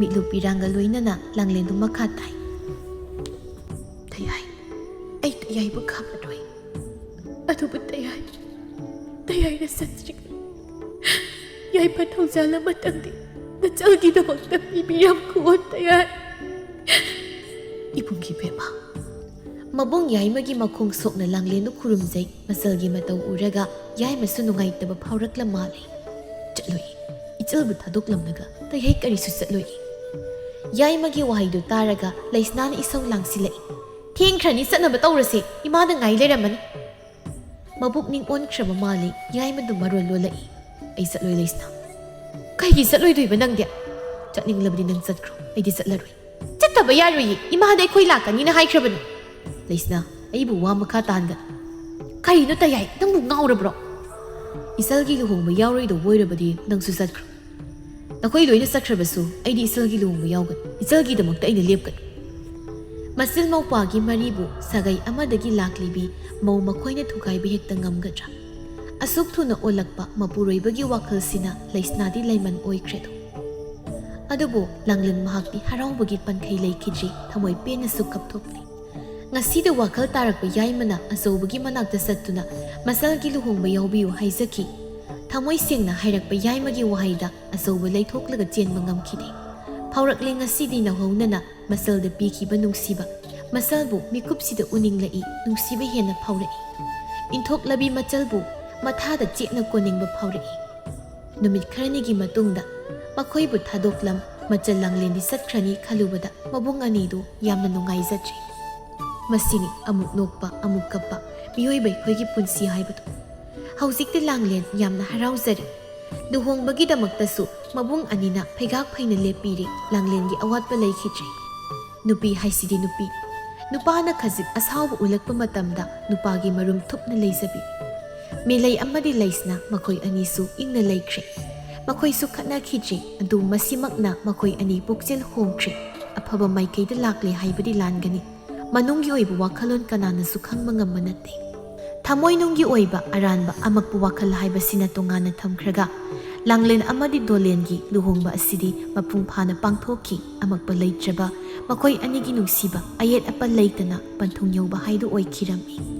ꯃꯤꯠꯂꯨ ꯄꯤꯔꯥꯡꯒ ꯂꯣꯏꯅꯅ ꯂꯥꯡꯂꯦꯟꯗꯨ ꯃꯈꯥ ꯇꯥꯏ꯫ "ꯊꯩꯍꯥꯏ, ꯑꯩ ꯇꯌꯥꯏꯕꯨ ꯈꯥꯝꯂꯔꯣꯏ꯫ ꯑꯗꯨꯕꯨ ꯇꯌꯥꯏ, ꯇꯌꯥꯏꯅ ꯆꯠꯇ꯭ꯔꯤꯉꯩ ꯌꯥꯏꯐ ꯊꯧꯖꯥꯜ ꯑꯃꯇꯪꯗꯤ ꯅꯆꯜꯒꯤꯗꯃꯛꯇ ꯄꯤꯕꯤꯔꯝꯈꯣ ꯇꯌꯥꯏ꯫" ꯏꯕꯨꯡꯒꯤ ꯕꯦꯝꯃ꯫ ꯃꯕꯨꯡ ꯌꯥꯏꯃꯒꯤ ꯃꯈꯣꯡ ꯁꯣꯛꯅ ꯂꯥꯡꯂꯦꯟꯗꯨ ꯈꯨꯔꯨꯝꯖꯩ꯫ ꯃꯆꯜꯒꯤ ꯃꯇꯧ ꯎꯔꯒ ꯌꯥꯏꯃꯁꯨ ꯅꯨꯡꯉꯥꯏꯇꯕ ꯐꯥꯎꯔꯛꯂ ꯃꯥꯜꯂꯦ꯫ "ꯆꯠꯂꯣꯏ, ꯏꯆꯜꯕꯨ ꯊꯥꯗꯣꯛꯂꯝꯂꯒ ꯇꯩꯍꯩ ꯀꯔꯤꯁꯨ ꯆꯠꯂꯣꯏ꯫" ꯌꯥꯏꯃꯒꯤ ꯋꯥꯍꯩꯗꯨ ꯇꯥꯔꯒ ꯂꯩꯁꯅꯥꯅ ꯏꯁꯧ ꯂꯥꯡꯁꯤꯜꯂꯛꯏ꯫ "ꯊꯦꯡꯈ꯭ꯔꯅꯤ, ꯆꯠꯅꯕ ꯇꯧꯔꯁꯦ, ꯏꯃꯥꯅ ꯉꯥꯏ ꯂꯩꯔꯝꯃꯅꯤ꯫" ꯃꯕꯨꯛꯅꯤꯡ ꯑꯣꯟꯈ꯭ꯔꯕ ꯃꯥꯜꯂꯤ, ꯌꯥꯏꯃꯗꯨ ꯃꯔꯣꯜ ꯂꯣꯜꯂꯛꯏ꯫ "ꯑꯩ ꯆꯠꯂꯣꯏ ꯂꯩꯁꯅꯥ꯫" "ꯀꯩꯒꯤ ꯆꯠꯂꯣꯏꯗꯣꯏꯕ ꯅꯪꯗꯤ? ꯆꯠꯅꯤꯡꯂꯕꯗꯤ ꯅꯪ ꯆꯠꯈ꯭ꯔꯣ, ꯑꯩꯗꯤ ꯆꯠꯂꯔꯣꯏ꯫" "ꯆꯠꯇꯕ ꯌꯥꯔꯣꯏꯌꯦ, ꯏꯃꯥꯗ ꯑꯩꯈꯣꯏ ꯂꯥꯛꯀꯅꯤꯅ ꯍꯥꯏꯈ꯭ꯔꯕꯅꯤ꯫" "ꯂꯩꯁꯅꯥ, ꯑꯩꯕꯨ ꯋꯥ ꯃꯈꯥ ꯇꯥꯍꯟꯒꯅꯨ꯫" "ꯀꯔꯤꯅꯣ ꯇꯌꯥꯏ, ꯅꯪꯕꯨ ꯉꯥꯎꯔꯕ꯭ꯔꯣ? ꯏꯆꯜꯒꯤ ꯂꯨꯍꯣꯡꯕ ꯌꯥꯎꯔꯣꯏꯗꯧꯕ ꯑꯣꯏꯔꯕꯗꯤ ꯅꯪꯁꯨ ꯆꯠꯈ꯭ꯔꯣ꯫ ꯅꯈꯣꯏ ꯂꯣꯏꯅ ꯆꯠꯈ꯭ꯔꯕꯁꯨ ꯑꯩꯗꯤ ꯏꯆꯜꯒꯤ ꯂꯨꯍꯣꯡꯕ ꯌꯥꯎꯒꯅꯤ꯫ ꯏꯆꯜꯒꯤꯗꯃꯛꯇ ꯑꯩꯅ ꯂꯦꯞꯀꯅꯤ꯫" ꯃꯆꯤꯜ ꯃꯧꯄ꯭ꯋꯥꯒꯤ ꯃꯔꯤꯕꯨ ꯁꯥꯒꯩ ꯑꯃꯗꯒꯤ ꯂꯥꯛꯂꯤꯕꯤ ꯃꯧ ꯃꯈꯣꯏꯅ ꯊꯨꯒꯥꯏꯕ ꯍꯦꯛꯇ ꯉꯝꯒꯗ꯭ꯔꯥ? ꯑꯁꯨꯛ ꯊꯨꯅ ꯑꯣꯜꯂꯛꯄ ꯃꯄꯨꯔꯣꯏꯕꯒꯤ ꯋꯥꯈꯜꯁꯤꯅ ꯂꯩꯁꯅꯥꯗꯤ ꯂꯩꯃꯟ ꯑꯣꯏꯈ꯭ꯔꯦꯗꯣ꯫ ꯑꯗꯨꯕꯨ ꯂꯥꯡꯂꯦꯟ ꯃꯍꯥꯛꯇꯤ ꯍꯔꯥꯎꯕꯒꯤ ꯄꯟꯈꯩ ꯂꯩꯈꯤꯗ꯭ꯔꯤ, ꯊꯃꯣꯏ ꯄꯦꯟꯅꯁꯨ ꯀꯞꯊꯣꯛꯂꯤ꯫ ꯉꯁꯤꯗ ꯋꯥꯈꯜ ꯇꯥꯔꯛꯄ ꯌꯥꯏꯃꯅ ꯑꯆꯧꯕꯒꯤ ꯃꯅꯥꯛꯇ ꯆꯠꯇꯨꯅ ꯃꯆꯜꯒꯤ ꯂꯨꯍꯣꯡꯕ ꯌꯥꯎꯕꯤꯌꯨ ꯍꯥꯏꯖꯈꯤ꯫ ꯊꯃꯣꯏ ꯁꯦꯡꯅ ꯍꯥꯏꯔꯛꯄ ꯌꯥꯏꯃꯒꯤ ꯋꯥꯍꯩꯗ ꯑꯆꯧꯕ ꯂꯩꯊꯣꯛꯂꯒ ꯆꯦꯟꯕ ꯉꯝꯈꯤꯗꯦ꯫ ꯐꯥꯎꯔꯛꯂꯦ ꯉꯁꯤꯗꯤ ꯅꯧꯍꯧꯅꯅ ꯃꯆꯜꯗ ꯄꯤꯈꯤꯕ ꯅꯨꯡꯁꯤꯕ꯫ ꯃꯆꯜꯕꯨ ꯃꯤꯀꯨꯞꯁꯤꯗ ꯎꯅꯤꯡꯂꯛꯏ, ꯅꯨꯡꯁꯤꯕ ꯍꯦꯟꯅ ꯐꯥꯎꯔꯛꯏ꯫ ꯏꯟꯊꯣꯛꯂꯕꯤ ꯃꯆꯜꯕꯨ ꯃꯊꯥꯗ ꯆꯦꯠꯅ ꯀꯣꯟꯅꯤꯡꯕ ꯐꯥꯎꯔꯛꯏ꯫ ꯅꯨꯃꯤꯠ ꯈꯔꯅꯤꯒꯤ ꯃꯇꯨꯡꯗ ꯃꯈꯣꯏꯕꯨ ꯊꯥꯗꯣꯛꯂꯝ ꯃꯆꯜ ꯂꯥꯡꯂꯦꯟꯗꯤ ꯆꯠꯈ꯭ꯔꯅꯤ ꯈꯜꯂꯨꯕꯗ ꯃꯕꯨꯡ ꯑꯅꯤꯗꯨ ꯌꯥꯝꯅ ꯅꯨꯡꯉꯥꯏꯖꯗ꯭ꯔꯦ꯫ ꯃꯁꯤꯅꯤ ꯑꯃꯨꯛ ꯅꯣꯛꯄ ꯑꯃꯨꯛ ꯀꯞꯄ ꯃꯤꯑꯣꯏꯕ ꯑꯩꯈꯣꯏꯒꯤ ꯄꯨꯟꯁꯤ ꯍꯥꯏꯕꯗꯨ꯫ ꯍꯧꯖꯤꯛꯇꯤ ꯂꯥꯡꯂꯦꯟ ꯌꯥꯝꯅ ꯍꯔꯥꯎꯖꯔꯦ꯫ ꯂꯨꯍꯣꯡꯕꯒꯤꯗꯃꯛꯇꯁꯨ ꯃꯕꯨꯡ ꯑꯅꯤꯅ ꯐꯩꯒꯥꯛ ꯐꯩꯅ ꯂꯦꯞꯄꯤꯔꯦ꯫ ꯂꯥꯡꯂꯦꯟꯒꯤ ꯑꯋꯥꯠꯄ ꯂꯩꯈꯤꯗ꯭ꯔꯦ꯫ ꯅꯨꯄꯤ ꯍꯥꯏꯁꯤꯗꯤ ꯅꯨꯄꯤ꯫ ꯅꯨꯄꯥꯅ ꯈꯖꯤꯛ ꯑꯁꯥꯎꯕ ꯎꯠꯂꯛꯄ ꯃꯇꯝꯗ ꯅꯨꯄꯥꯒꯤ ꯃꯔꯨꯝ ꯊꯨꯞꯅ ꯂꯩꯖꯕꯤ꯫ ꯃꯤꯂꯩ ꯑꯃꯗꯤ ꯂꯩꯁꯅ ꯃꯈꯣꯏ ꯑꯅꯤꯁꯨ ꯏꯪꯅ ꯂꯩꯈ꯭ꯔꯦ꯫ ꯃꯈꯣꯏꯁꯨ ꯈꯠꯅꯈꯤꯗ꯭ꯔꯦ, ꯑꯗꯨ ꯃꯁꯤꯃꯛꯅ ꯃꯈꯣꯏ ꯑꯅꯤ ꯄꯨꯛꯆꯦꯜ ꯍꯣꯡꯈ꯭ꯔꯦ, ꯑꯐꯕ ꯃꯥꯏꯀꯩꯗ ꯂꯥꯛꯂꯦ ꯍꯥꯏꯕꯗꯤ ꯂꯥꯟꯒꯅꯤ꯫ ꯃꯅꯨꯡꯒꯤ ꯑꯣꯏꯕ ꯋꯥꯈꯜꯂꯣꯟ ꯀꯅꯥꯅꯁꯨ ꯈꯪꯕ ꯉꯝꯕ ꯅꯠꯇꯦ꯫ ꯊꯃꯣꯏꯅꯨꯡꯒꯤ ꯑꯣꯏꯕ ꯑꯔꯥꯟꯕ ꯑꯃꯛꯄ ꯋꯥꯈꯜ ꯍꯥꯏꯕꯁꯤꯅ ꯇꯣꯉꯥꯟꯅ ꯊꯝꯈ꯭ꯔꯒ, ꯂꯥꯡꯂꯦꯟ ꯑꯃꯗꯤ ꯗꯣꯂꯦꯟꯒꯤ ꯂꯨꯍꯣꯡꯕ ꯑꯁꯤꯗꯤ ꯃꯄꯨꯡ ꯐꯥꯅ ꯄꯥꯡꯊꯣꯛꯈꯤ꯫ ꯑꯃꯛꯄ ꯂꯩꯇ꯭ꯔꯕ ꯃꯈꯣꯏ ꯑꯅꯤꯒꯤ ꯅꯨꯡꯁꯤꯕ ꯑꯌꯦꯠ ꯑꯄꯟ ꯂꯩꯇꯅ ꯄꯟꯊꯨꯡ ꯌꯧꯕ ꯍꯥꯏꯗꯨ ꯑꯣꯏꯈꯤꯔꯝꯃꯤ꯫